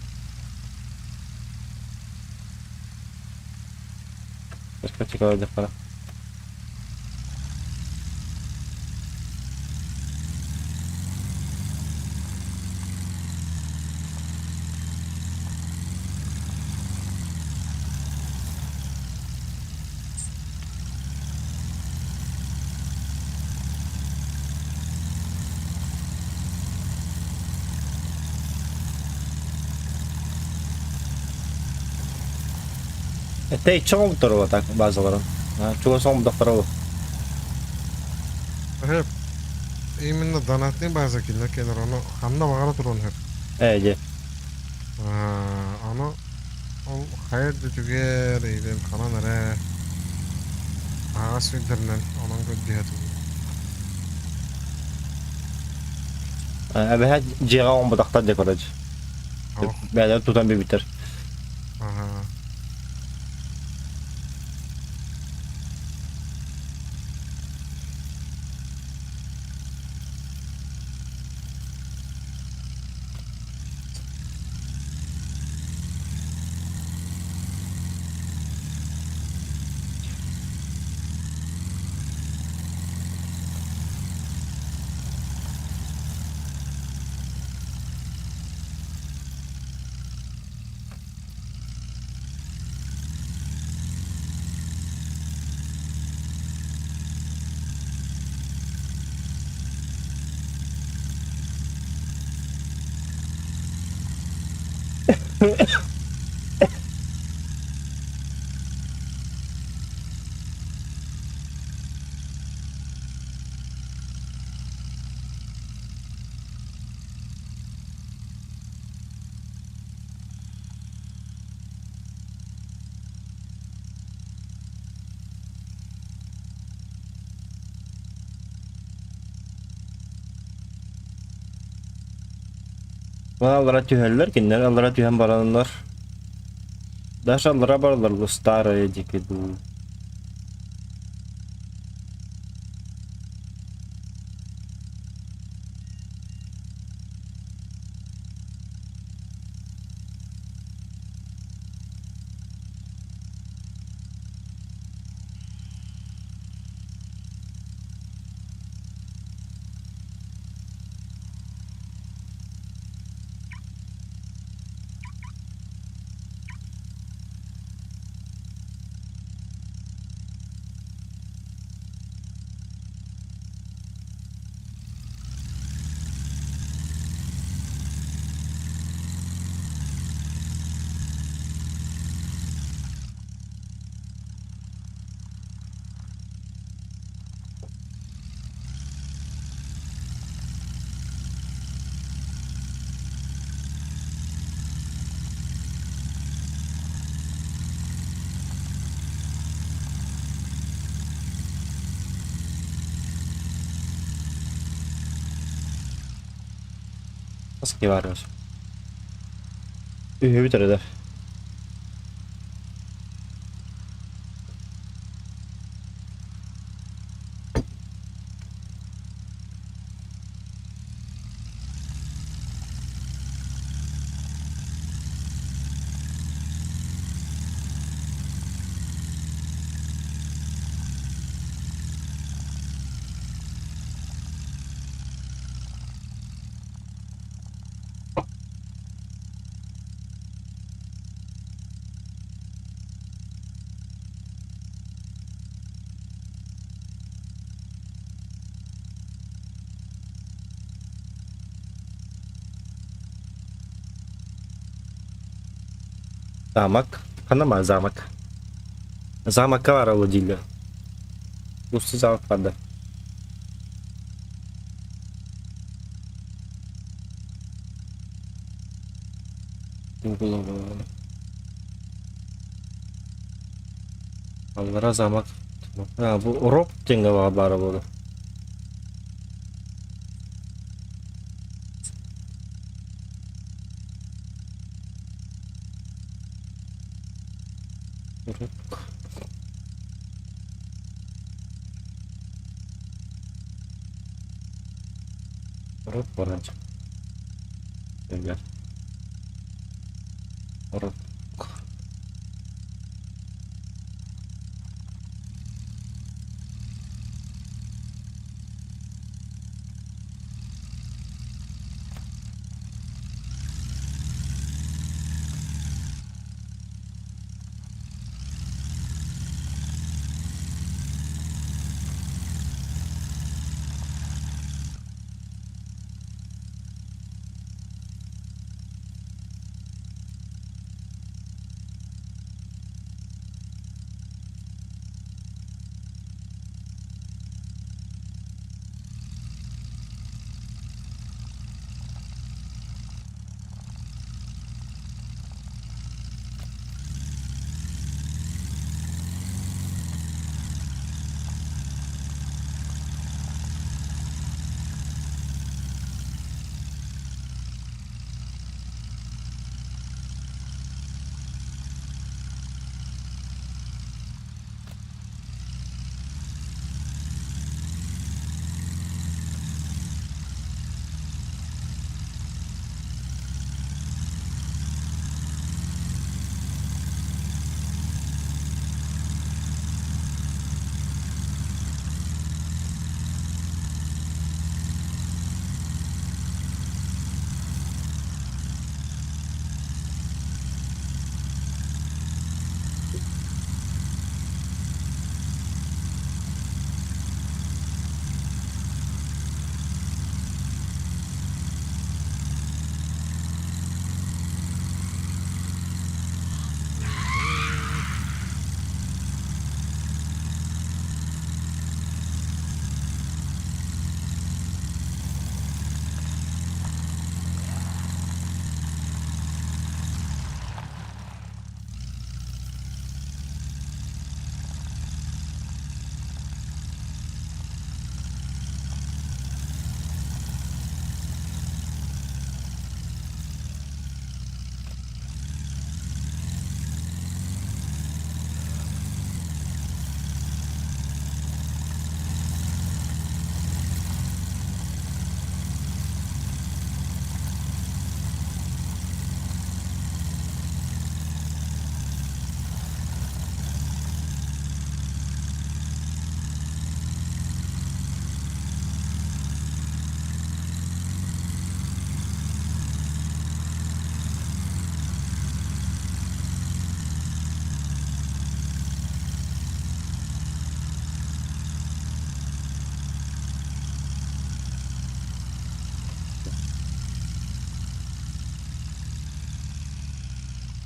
S2: Церковь тикалайдахтара. Этэй чоҥ так базаларын. Чугас оҥдохторо ол.
S1: Хэп. Именно донатный база кинилэр кэлэр ону ханна баҕара туруон сөп.
S2: Ээ дьэ.
S1: Ону ол хайа үрдүтүгэр или ханан эрэ аһаҕас сирдэринэн онон көрдүһэ туруу.
S2: Эбэһэ дьиэҕэ оҥботохтор дьэ короче.
S1: Ох.
S2: Бээлэр тутан бүбүттэр.
S1: Аха.
S2: Аллара түһэллэр, кинилэр аллара түһэн бараннар. Даже аллара бараллар старые дикие дуу. Хас киһи баар үһү? Үһүбүт эрэ да. Замок. Ханама замок. Замокка баралла дииллэр. Усту замок барда. Google Аллара замок. А, бу Роб диэҥҥэ баара буолуо. Рок. Рок баранча. Ребят. Рок.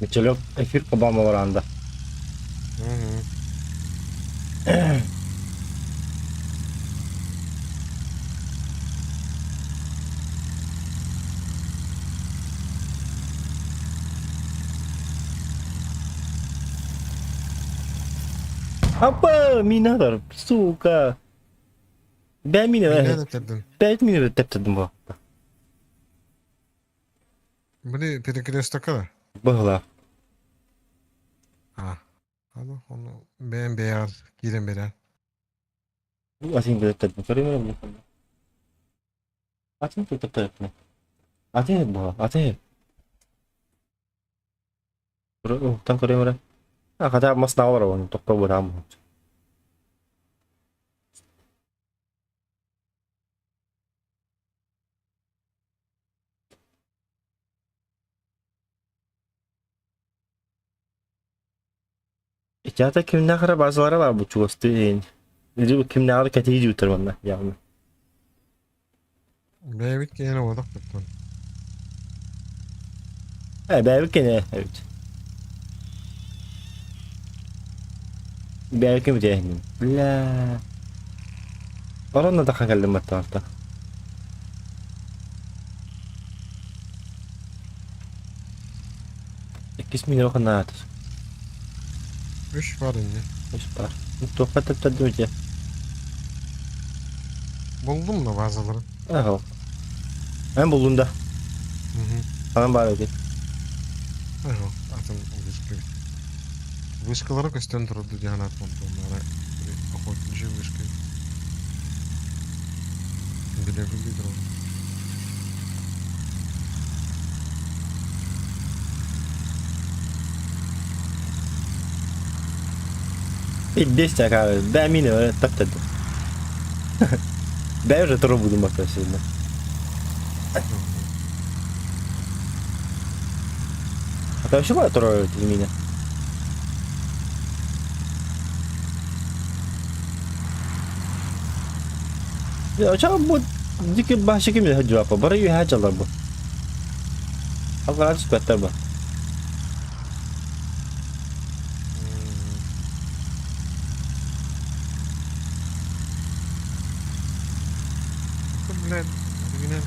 S2: Мичелек эфир кабама баранда. Апа, минатор, сука. Бә мина,
S1: Мина да тэптэрдим.
S2: 5 минут тэптэрдим бу.
S1: Били перекрестокка да?
S2: Быһылаах.
S1: А, аны ону бэйэм бэйэҕэр киирэн бэрээр.
S2: Атын билеттэрбин көрүмэр Атын туттарыппын. Атын буо, атын. Уһуктан көрүмэрэ. Хата мас наалар оны тохто быраам. Ичата кимнээх эрэ базалара баар бу чугастыы иһин. Или кимнээҕэр кэтии дьүүтэр манна явно.
S1: Бэйэбит киһини уотах туттун.
S2: Э, бэйэбит кини эбит. Бэйэбит ким бүтээһиним. Бля. Оронно тахан кэллим баттаҕарта. Иккис минерал ханнаатыр?
S1: Үс бар инде.
S2: Үс бар. Туохха тэптэрдим ити?
S1: Булдум да базаларын.
S2: Аһыл. Эн буллун да. Анан баар эбит.
S1: Аһыл. Атын вышка. Вышкалары көстөн турду диэн атмантоннара. Охотничий вышка. Билебин дии
S2: Пиздец, дай мины, таптады. Дай уже трубу буду мотать сегодня. А ты вообще была трое из меня? Я бу дики башы ким жауапы бары үй хачалар бу. Алға түспәттер бу.
S1: Блядь, меня.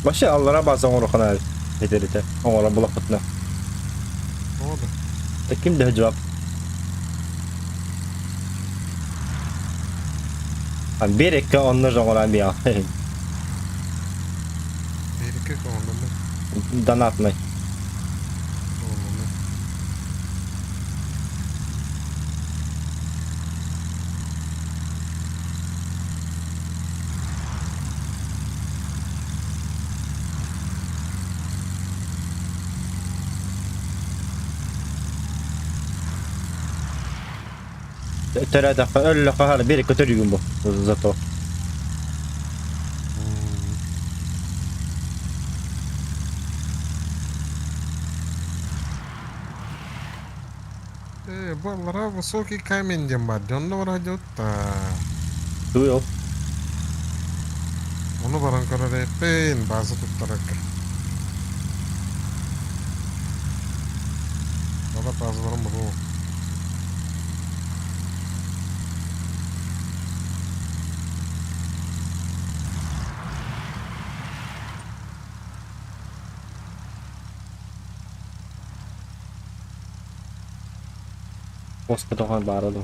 S2: Вообще аллара база оңорохана этерите. Оңора булакытна.
S1: Ода.
S2: Таким да жауап. А берекке онны жоңора мия.
S1: Берекке онны.
S2: Донатный.
S1: Онны.
S2: Төрөтөххө өллөххө хара берекке төрүгүн бу. Зато.
S1: Баллара высокий камень диэн баар. Дьонно бара дьутта.
S2: Туйол.
S1: Ону баран көрөр база туттарарга. Бала базаларым булуу.
S2: Hospital баара да.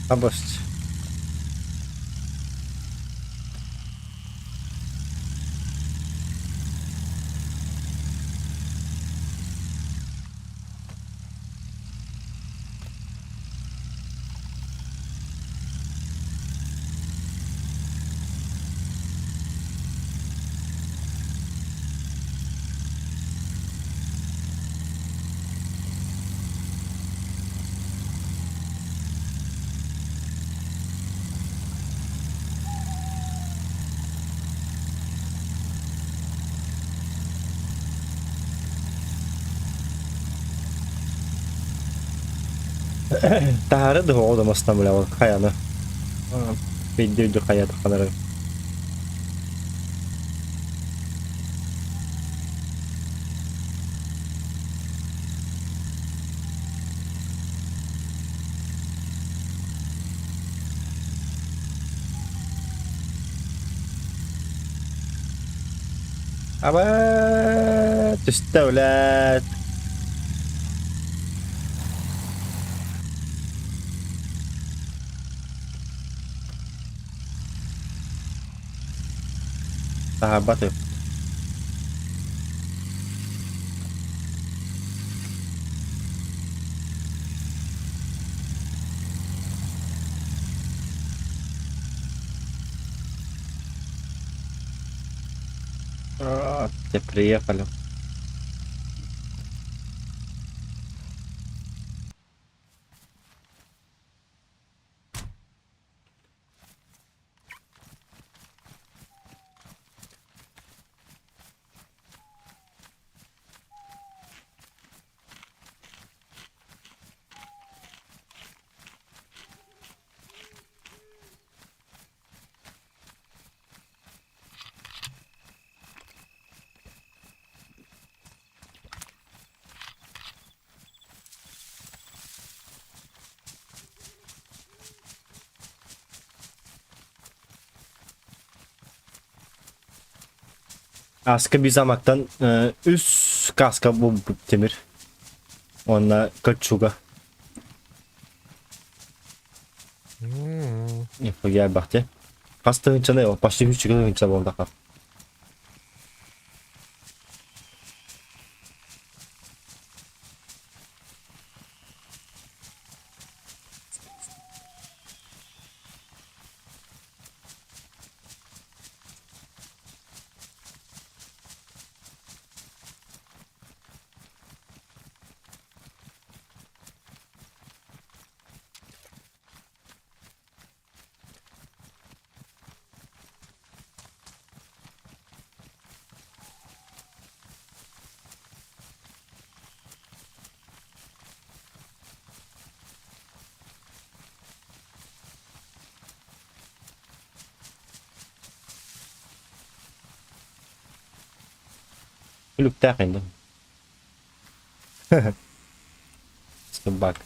S2: Абасть. Таһаары да оҕо да мастан бля хайаны. Бейді үйді хайа таханары. Аба түстэ блядь. Таһаарбат үп. Те приехали. Аска бизамактан үс каска булбут тимир. Уонна кольчуга. Нихуя бахте. Хас тыһынчаны, почти үс тыһынча буолдаха. Күлүктээх инде. Собака.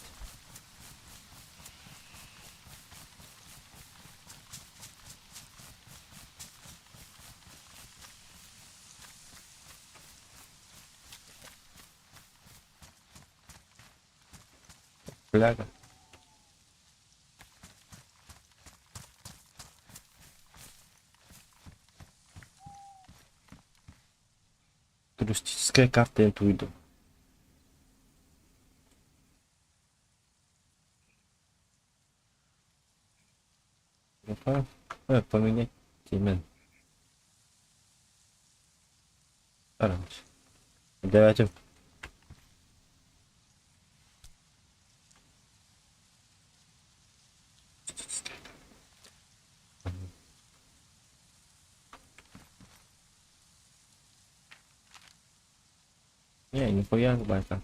S2: Фляга. Туристическая карта интуиду. Поменять темен. Короче. Давайте. Не, нихуя байка.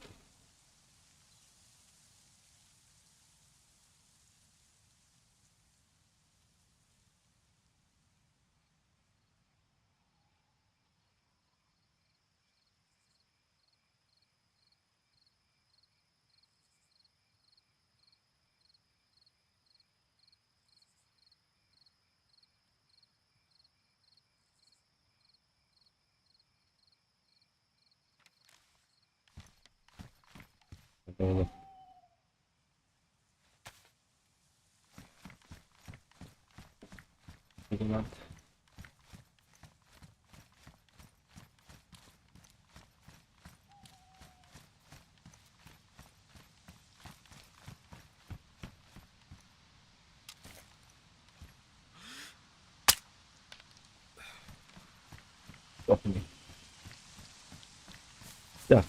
S2: Так,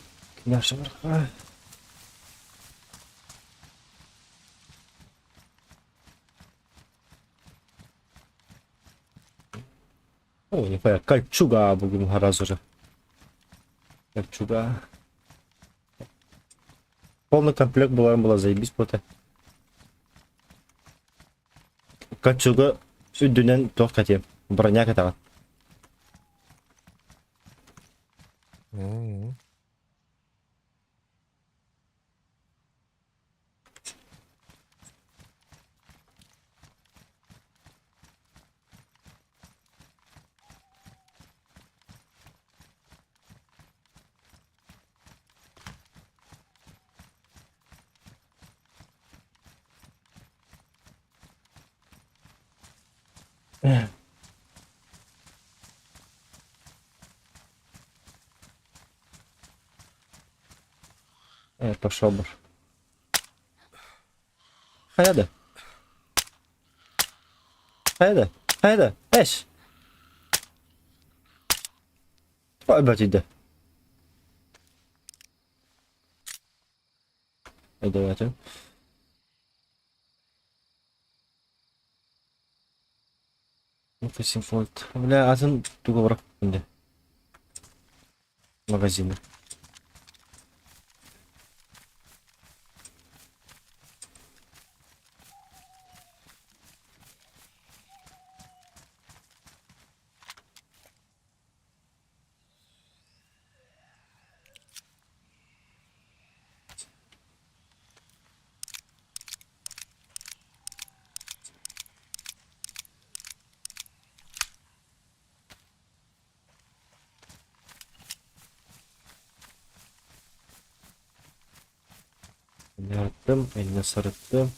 S2: наша верха. О, нихуя, кольчуга бүгүн сразу же. Кольчуга. Полный комплект была, была заебись бота. Кольчуга үрдүнэн туох кэтиэм, броня кэтэҕин. Пошел бы. Хайа да? Хайа да? Хайа да? Эш! Өлбөтүйдэ. Өйдөөтүм. Фосинфольд. Бля, атын туга барап инде. Магазины. Иннэ иннэ сырыттым.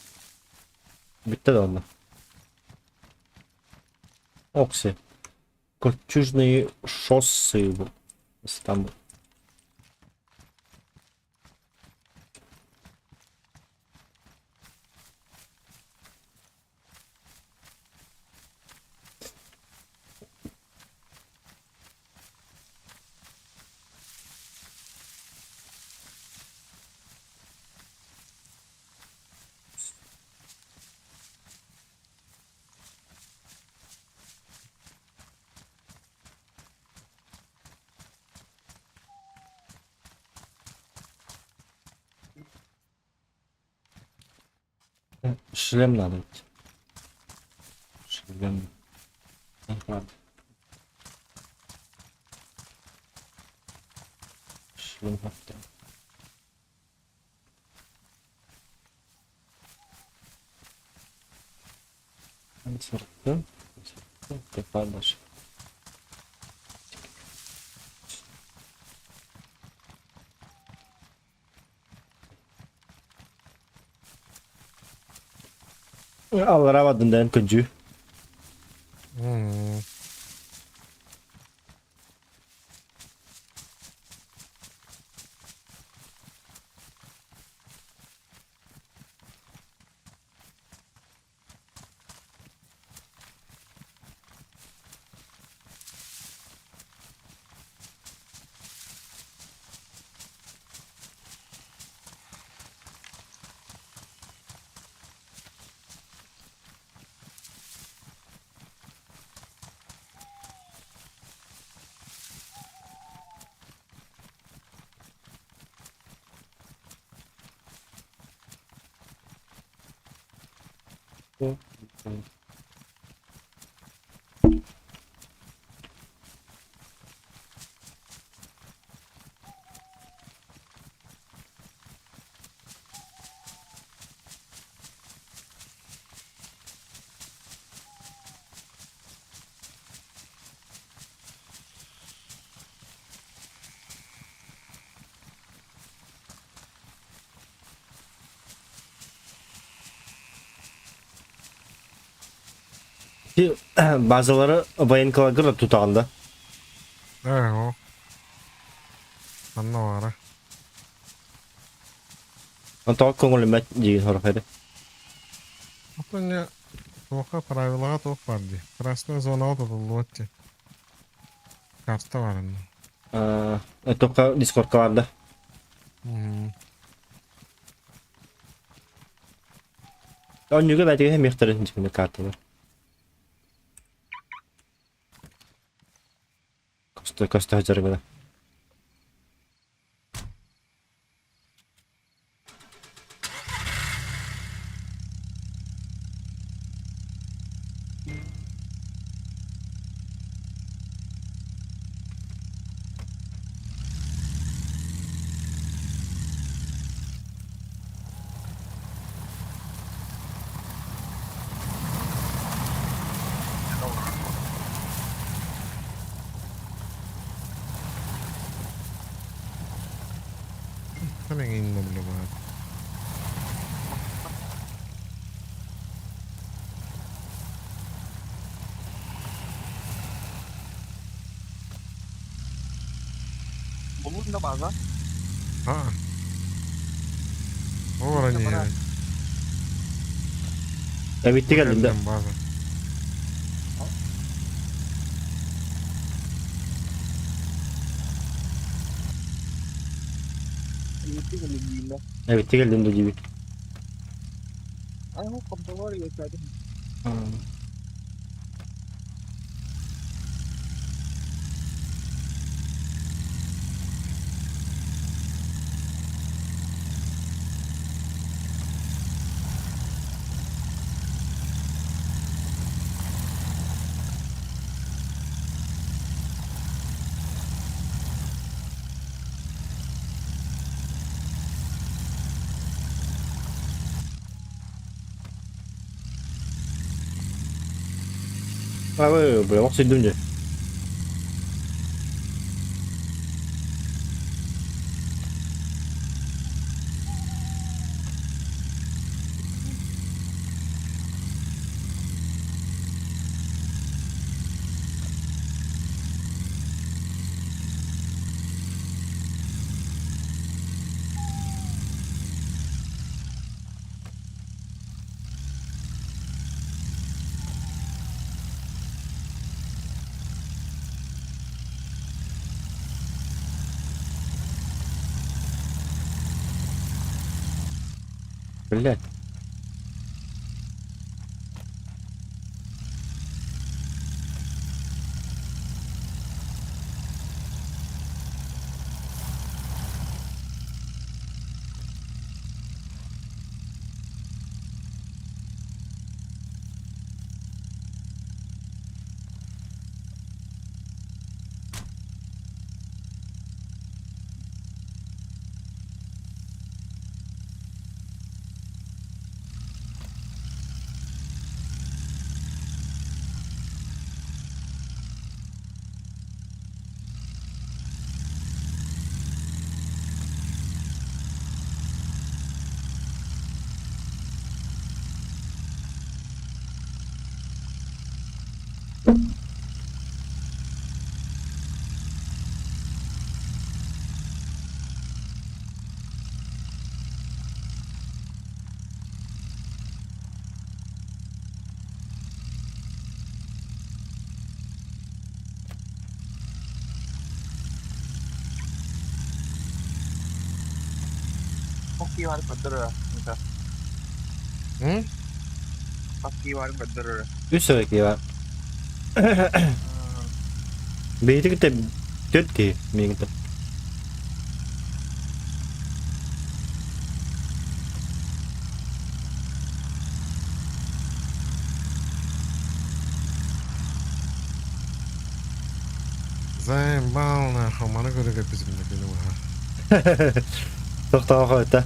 S2: Бүттэ да онно. Окси. Кольчужные шоссы. Там. Шлем надо. Шлем. Ага. Шлем хатта. Сырттым. Тепа дальше. Аллара бардым дэн күнжүү. Базалары военкаларга тутаҕын да?
S1: Ээ, о. Манна баара.
S2: Онтоҕо көҥүлүмэт диигин сорох эрэ.
S1: Оттон не туохха правилаҕа туох баар дии. Красная зонаҕа тутуллубат дии. Карта баар онно.
S2: Туохха дискордка баар да? Онньуга бээтигэ мехтэрин дьиҥнэ карталар. Көстө көстө сылдьар гына.
S1: Эҥин баар.
S3: Булун да база.
S1: А. Ол они.
S2: Эбитти кэллим да.
S1: База.
S2: Эбитти кэллим да диибит.
S3: Ay, контролер yeterli.
S2: А, бля, ох сүйдүм дьэ. Блядь.
S3: Хоккей бар көддөрөр.
S1: М?
S3: Хоккей бар көддөрөр.
S2: Үс сөрөкей бар. Бэйти кытта төрт киһи миигин кытта.
S1: Заебал нахуй, маны көрөгө бизимде күнү баха.
S2: Тохтоо это.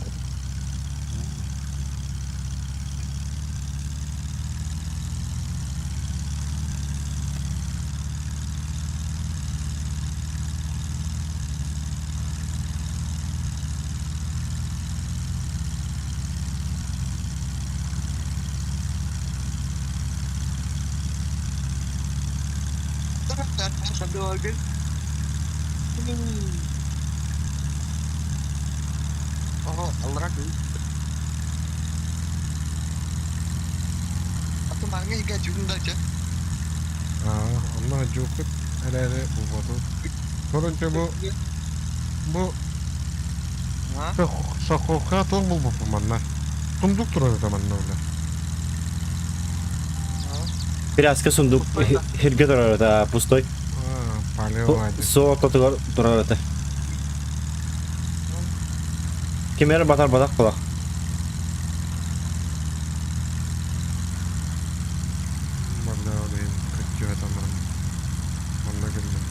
S1: Аа, онно дьууппут эрээри булбатым. Короче, бу Соколка туох булбуппун манна. Сундук турар этэ манна үлэ.
S2: Пирятскай сундук хиргэ турар это пустой.
S1: Палево
S2: Суол ортотугар турар этэ. Ким эрэ батар батах кулах.
S1: Манна ол иһин көччүһэ тамарым. Манна кэллим.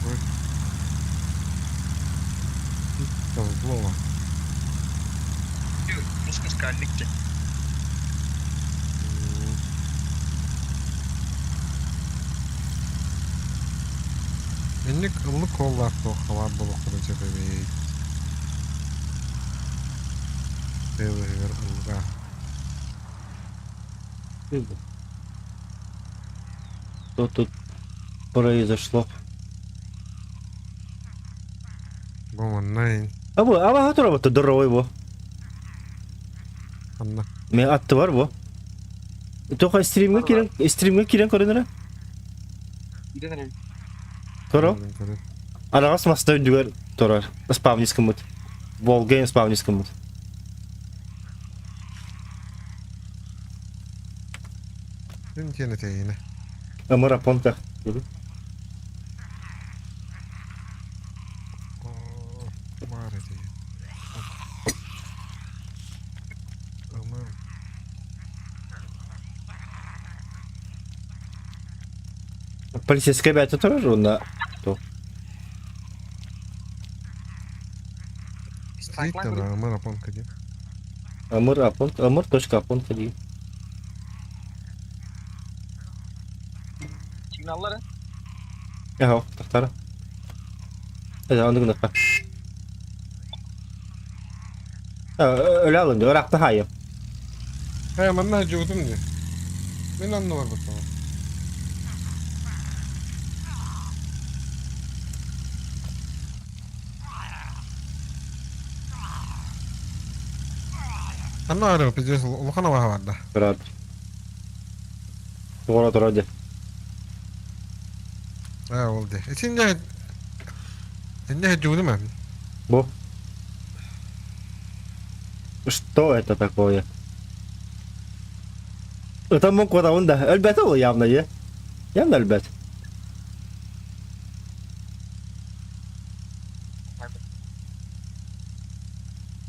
S1: Ой. Толглова. Инник ыллык суоллаах туох халаан буолуоххутун сөп эбит. Тыа быыһыгар ыллыга.
S2: Что тут произошло?
S1: Бу манна
S2: А бу, аба турабыт здоровый бу.
S1: Анна.
S2: Мен атты бар бу. Тоха стримге кирен, стримге кирен көрүнөрө. Көрө. Араҕас маста үрдүгэр турар. Спавнис кыммыт. Волга спавнис кыммыт.
S1: Күн тиэнэ тэйинэ.
S2: Ымыр апонка.
S1: Баар этэ. Ымыр.
S2: Полицейская бэйэтэ турар уонна
S1: Стоит там Ымыр апонка диэн.
S2: Ымыр апонка, ымыр точка апонка дии.
S3: Сигналлары.
S2: Эһо, тахтара. Э, ону гынахха. Өлө алын, ырахта хайым.
S1: Э, манна дьуутум дии. Мин онно барбыттым. Ханна арыы, пиздец, улахан абаһа барда.
S2: Брат. Туора тура дьэ.
S1: Ээ, ол дии. Итиннэ иннэ дьуутум ээ.
S2: Бу. Что это такое? Ытаммын куотабын да. Өлбөтө ол явно е. Явно өлбөт.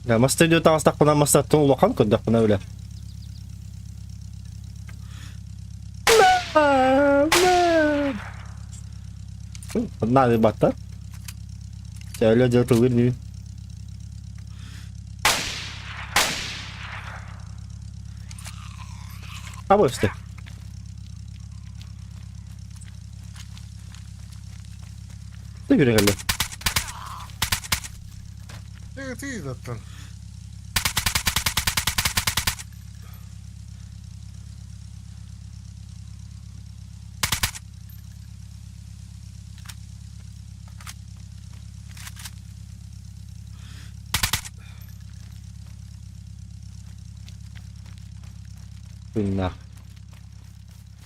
S2: Я маста идет таҕыстахпына мастаттан улахан көрдөхпүнэ үлэ. Надо баттар. Өлө дьэ тылыр дии. Абысты. Ты күрәгәле.
S1: Ты аттан.
S2: Нах.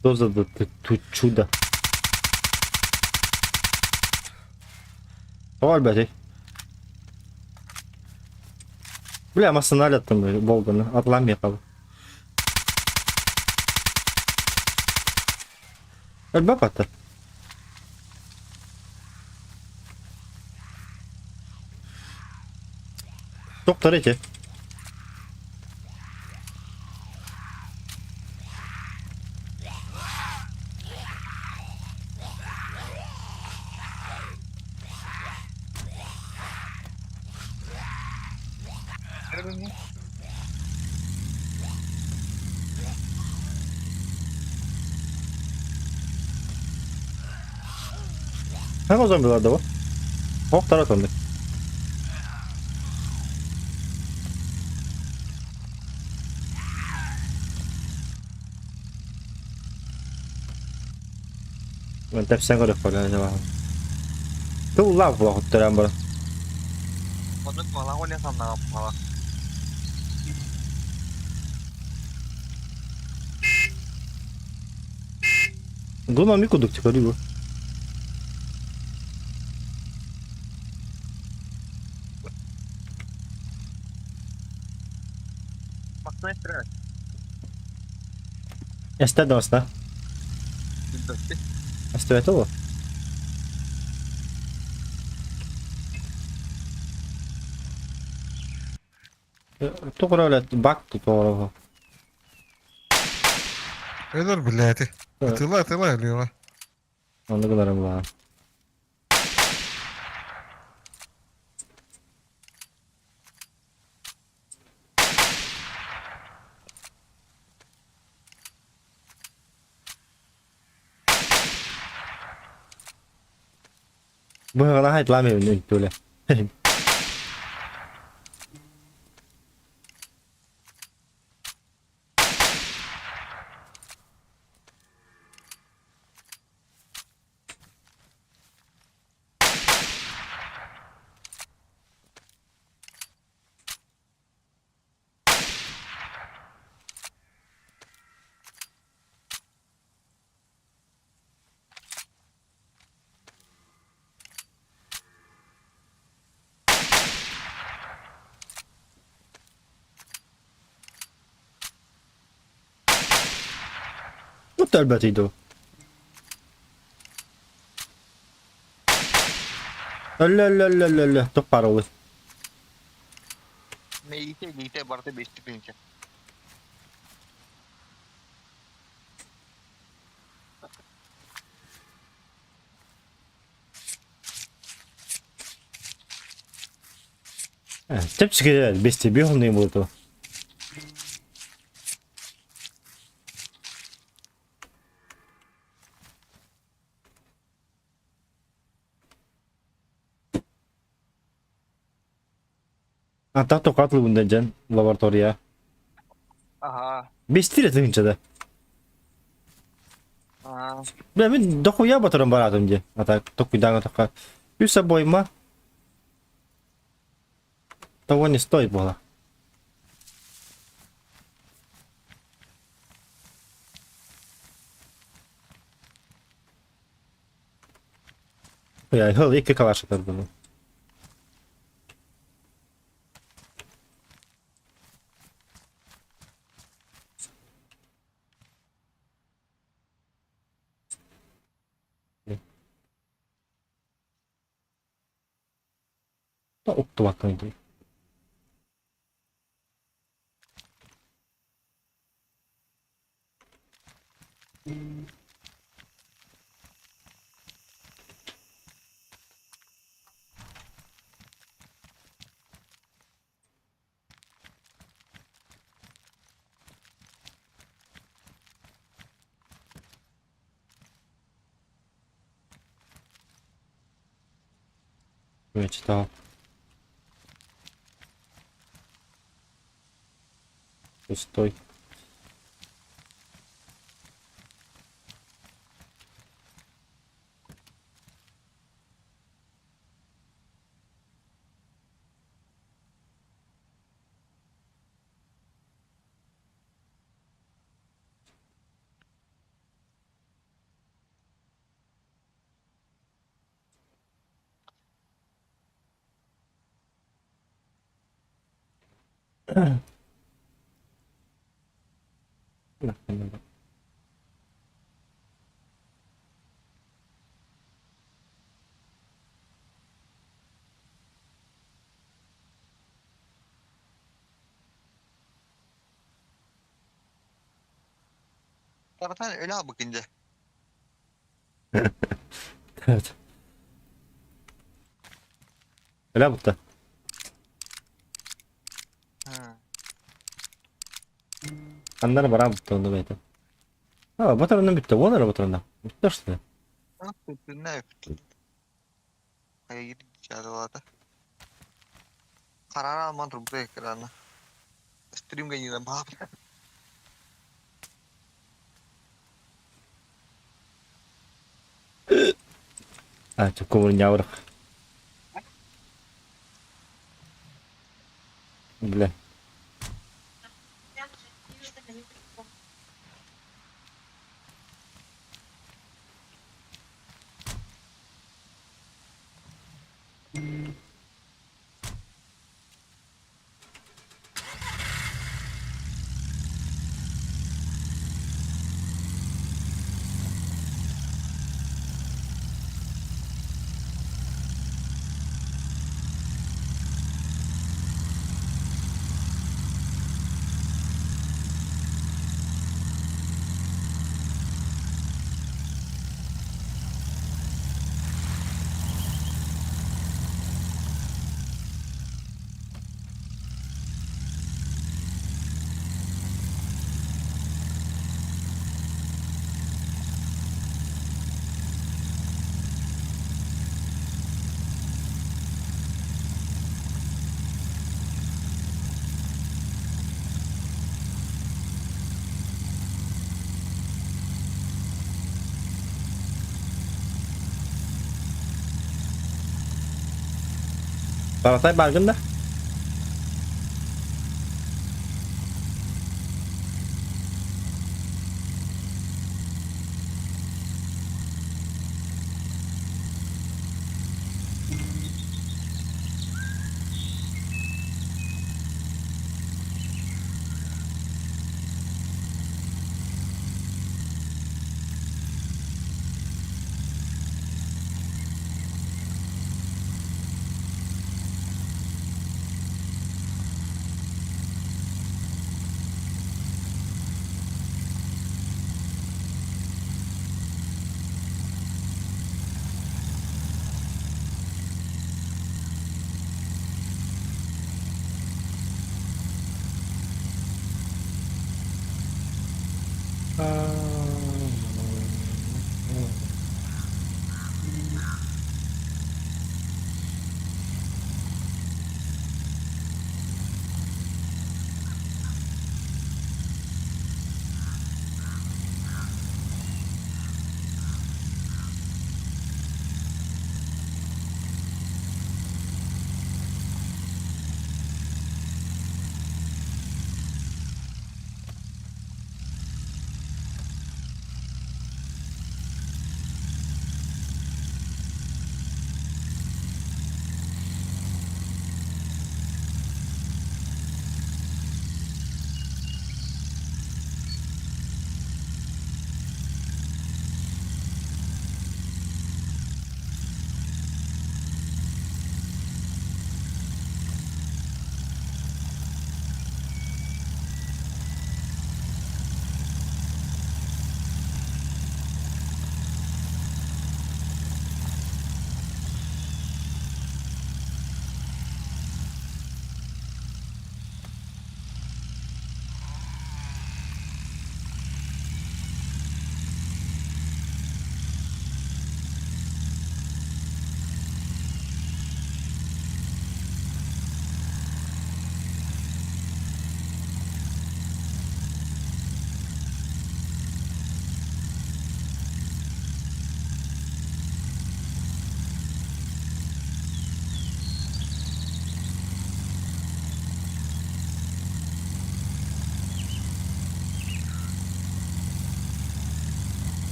S2: Что за ты тут чудо? Тоҕо өлбөтүй? Бля, массыына өлөттүм Волганы. Атлаан миэхэ. Өлбөт баттар. Доктор эти. Хаҥа зомбилар да бу? Охтара соннук. Тэпсэн көрөххө Тыллаах буолуохтаран баран.
S3: Оннук малаах олен саннаҕа буолла.
S2: Гуна ми кудук көрүү. Эстэ доста. Эстэ того. Тоҕо бак тоҕо.
S1: Өлөр билээти. Ытыла ытыла өлүөҕэ.
S2: Оннук ыларым баар. Быһаҕына хайтлаам эбин үнтүөлэ. Тут өлбөтүй дуу? Өллө өллө өллө өллө өллө туох баар ол?
S3: Мэйиитэ илиитэ барыта бэстик тыһыынча.
S2: Чэпчэки бести биохунный буолту. Антах токатлыбын дьэн лаборатория.
S3: Аха.
S2: Бестир тыһыынча да.
S3: Аа.
S2: Бля, мин дохуя батыран баратым дии. А так токуйдаан тоққа. Үс обойма того не стоит было. Я хыл икки калаш атардым. Уктубаккын дии. Я читал. Пустой.
S3: Zaten öyle abi bakınca.
S2: Evet. Öyle butta.
S3: Ha.
S2: Аннары баран бутта онду бэйте. А, батырынан бүтті, он ара батырында. Бүтті что ли?
S3: Ne yaptın? Hayır gideceğiz. Karar alman dur ekrana. Stream yine bak.
S2: А, кувырняврах. Бля. Таратай бааргын да?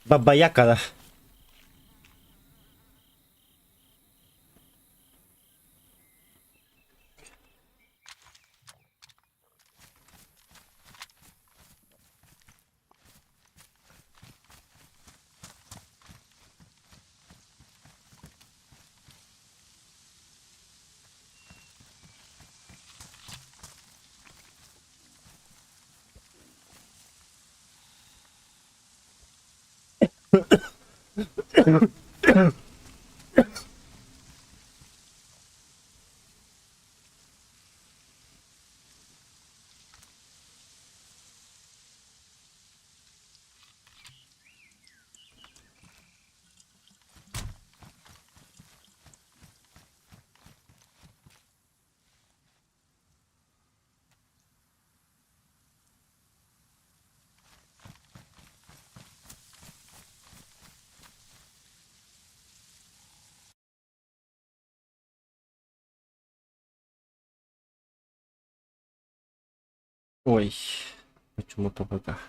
S2: Бабайакара. Ой, почему-то пока.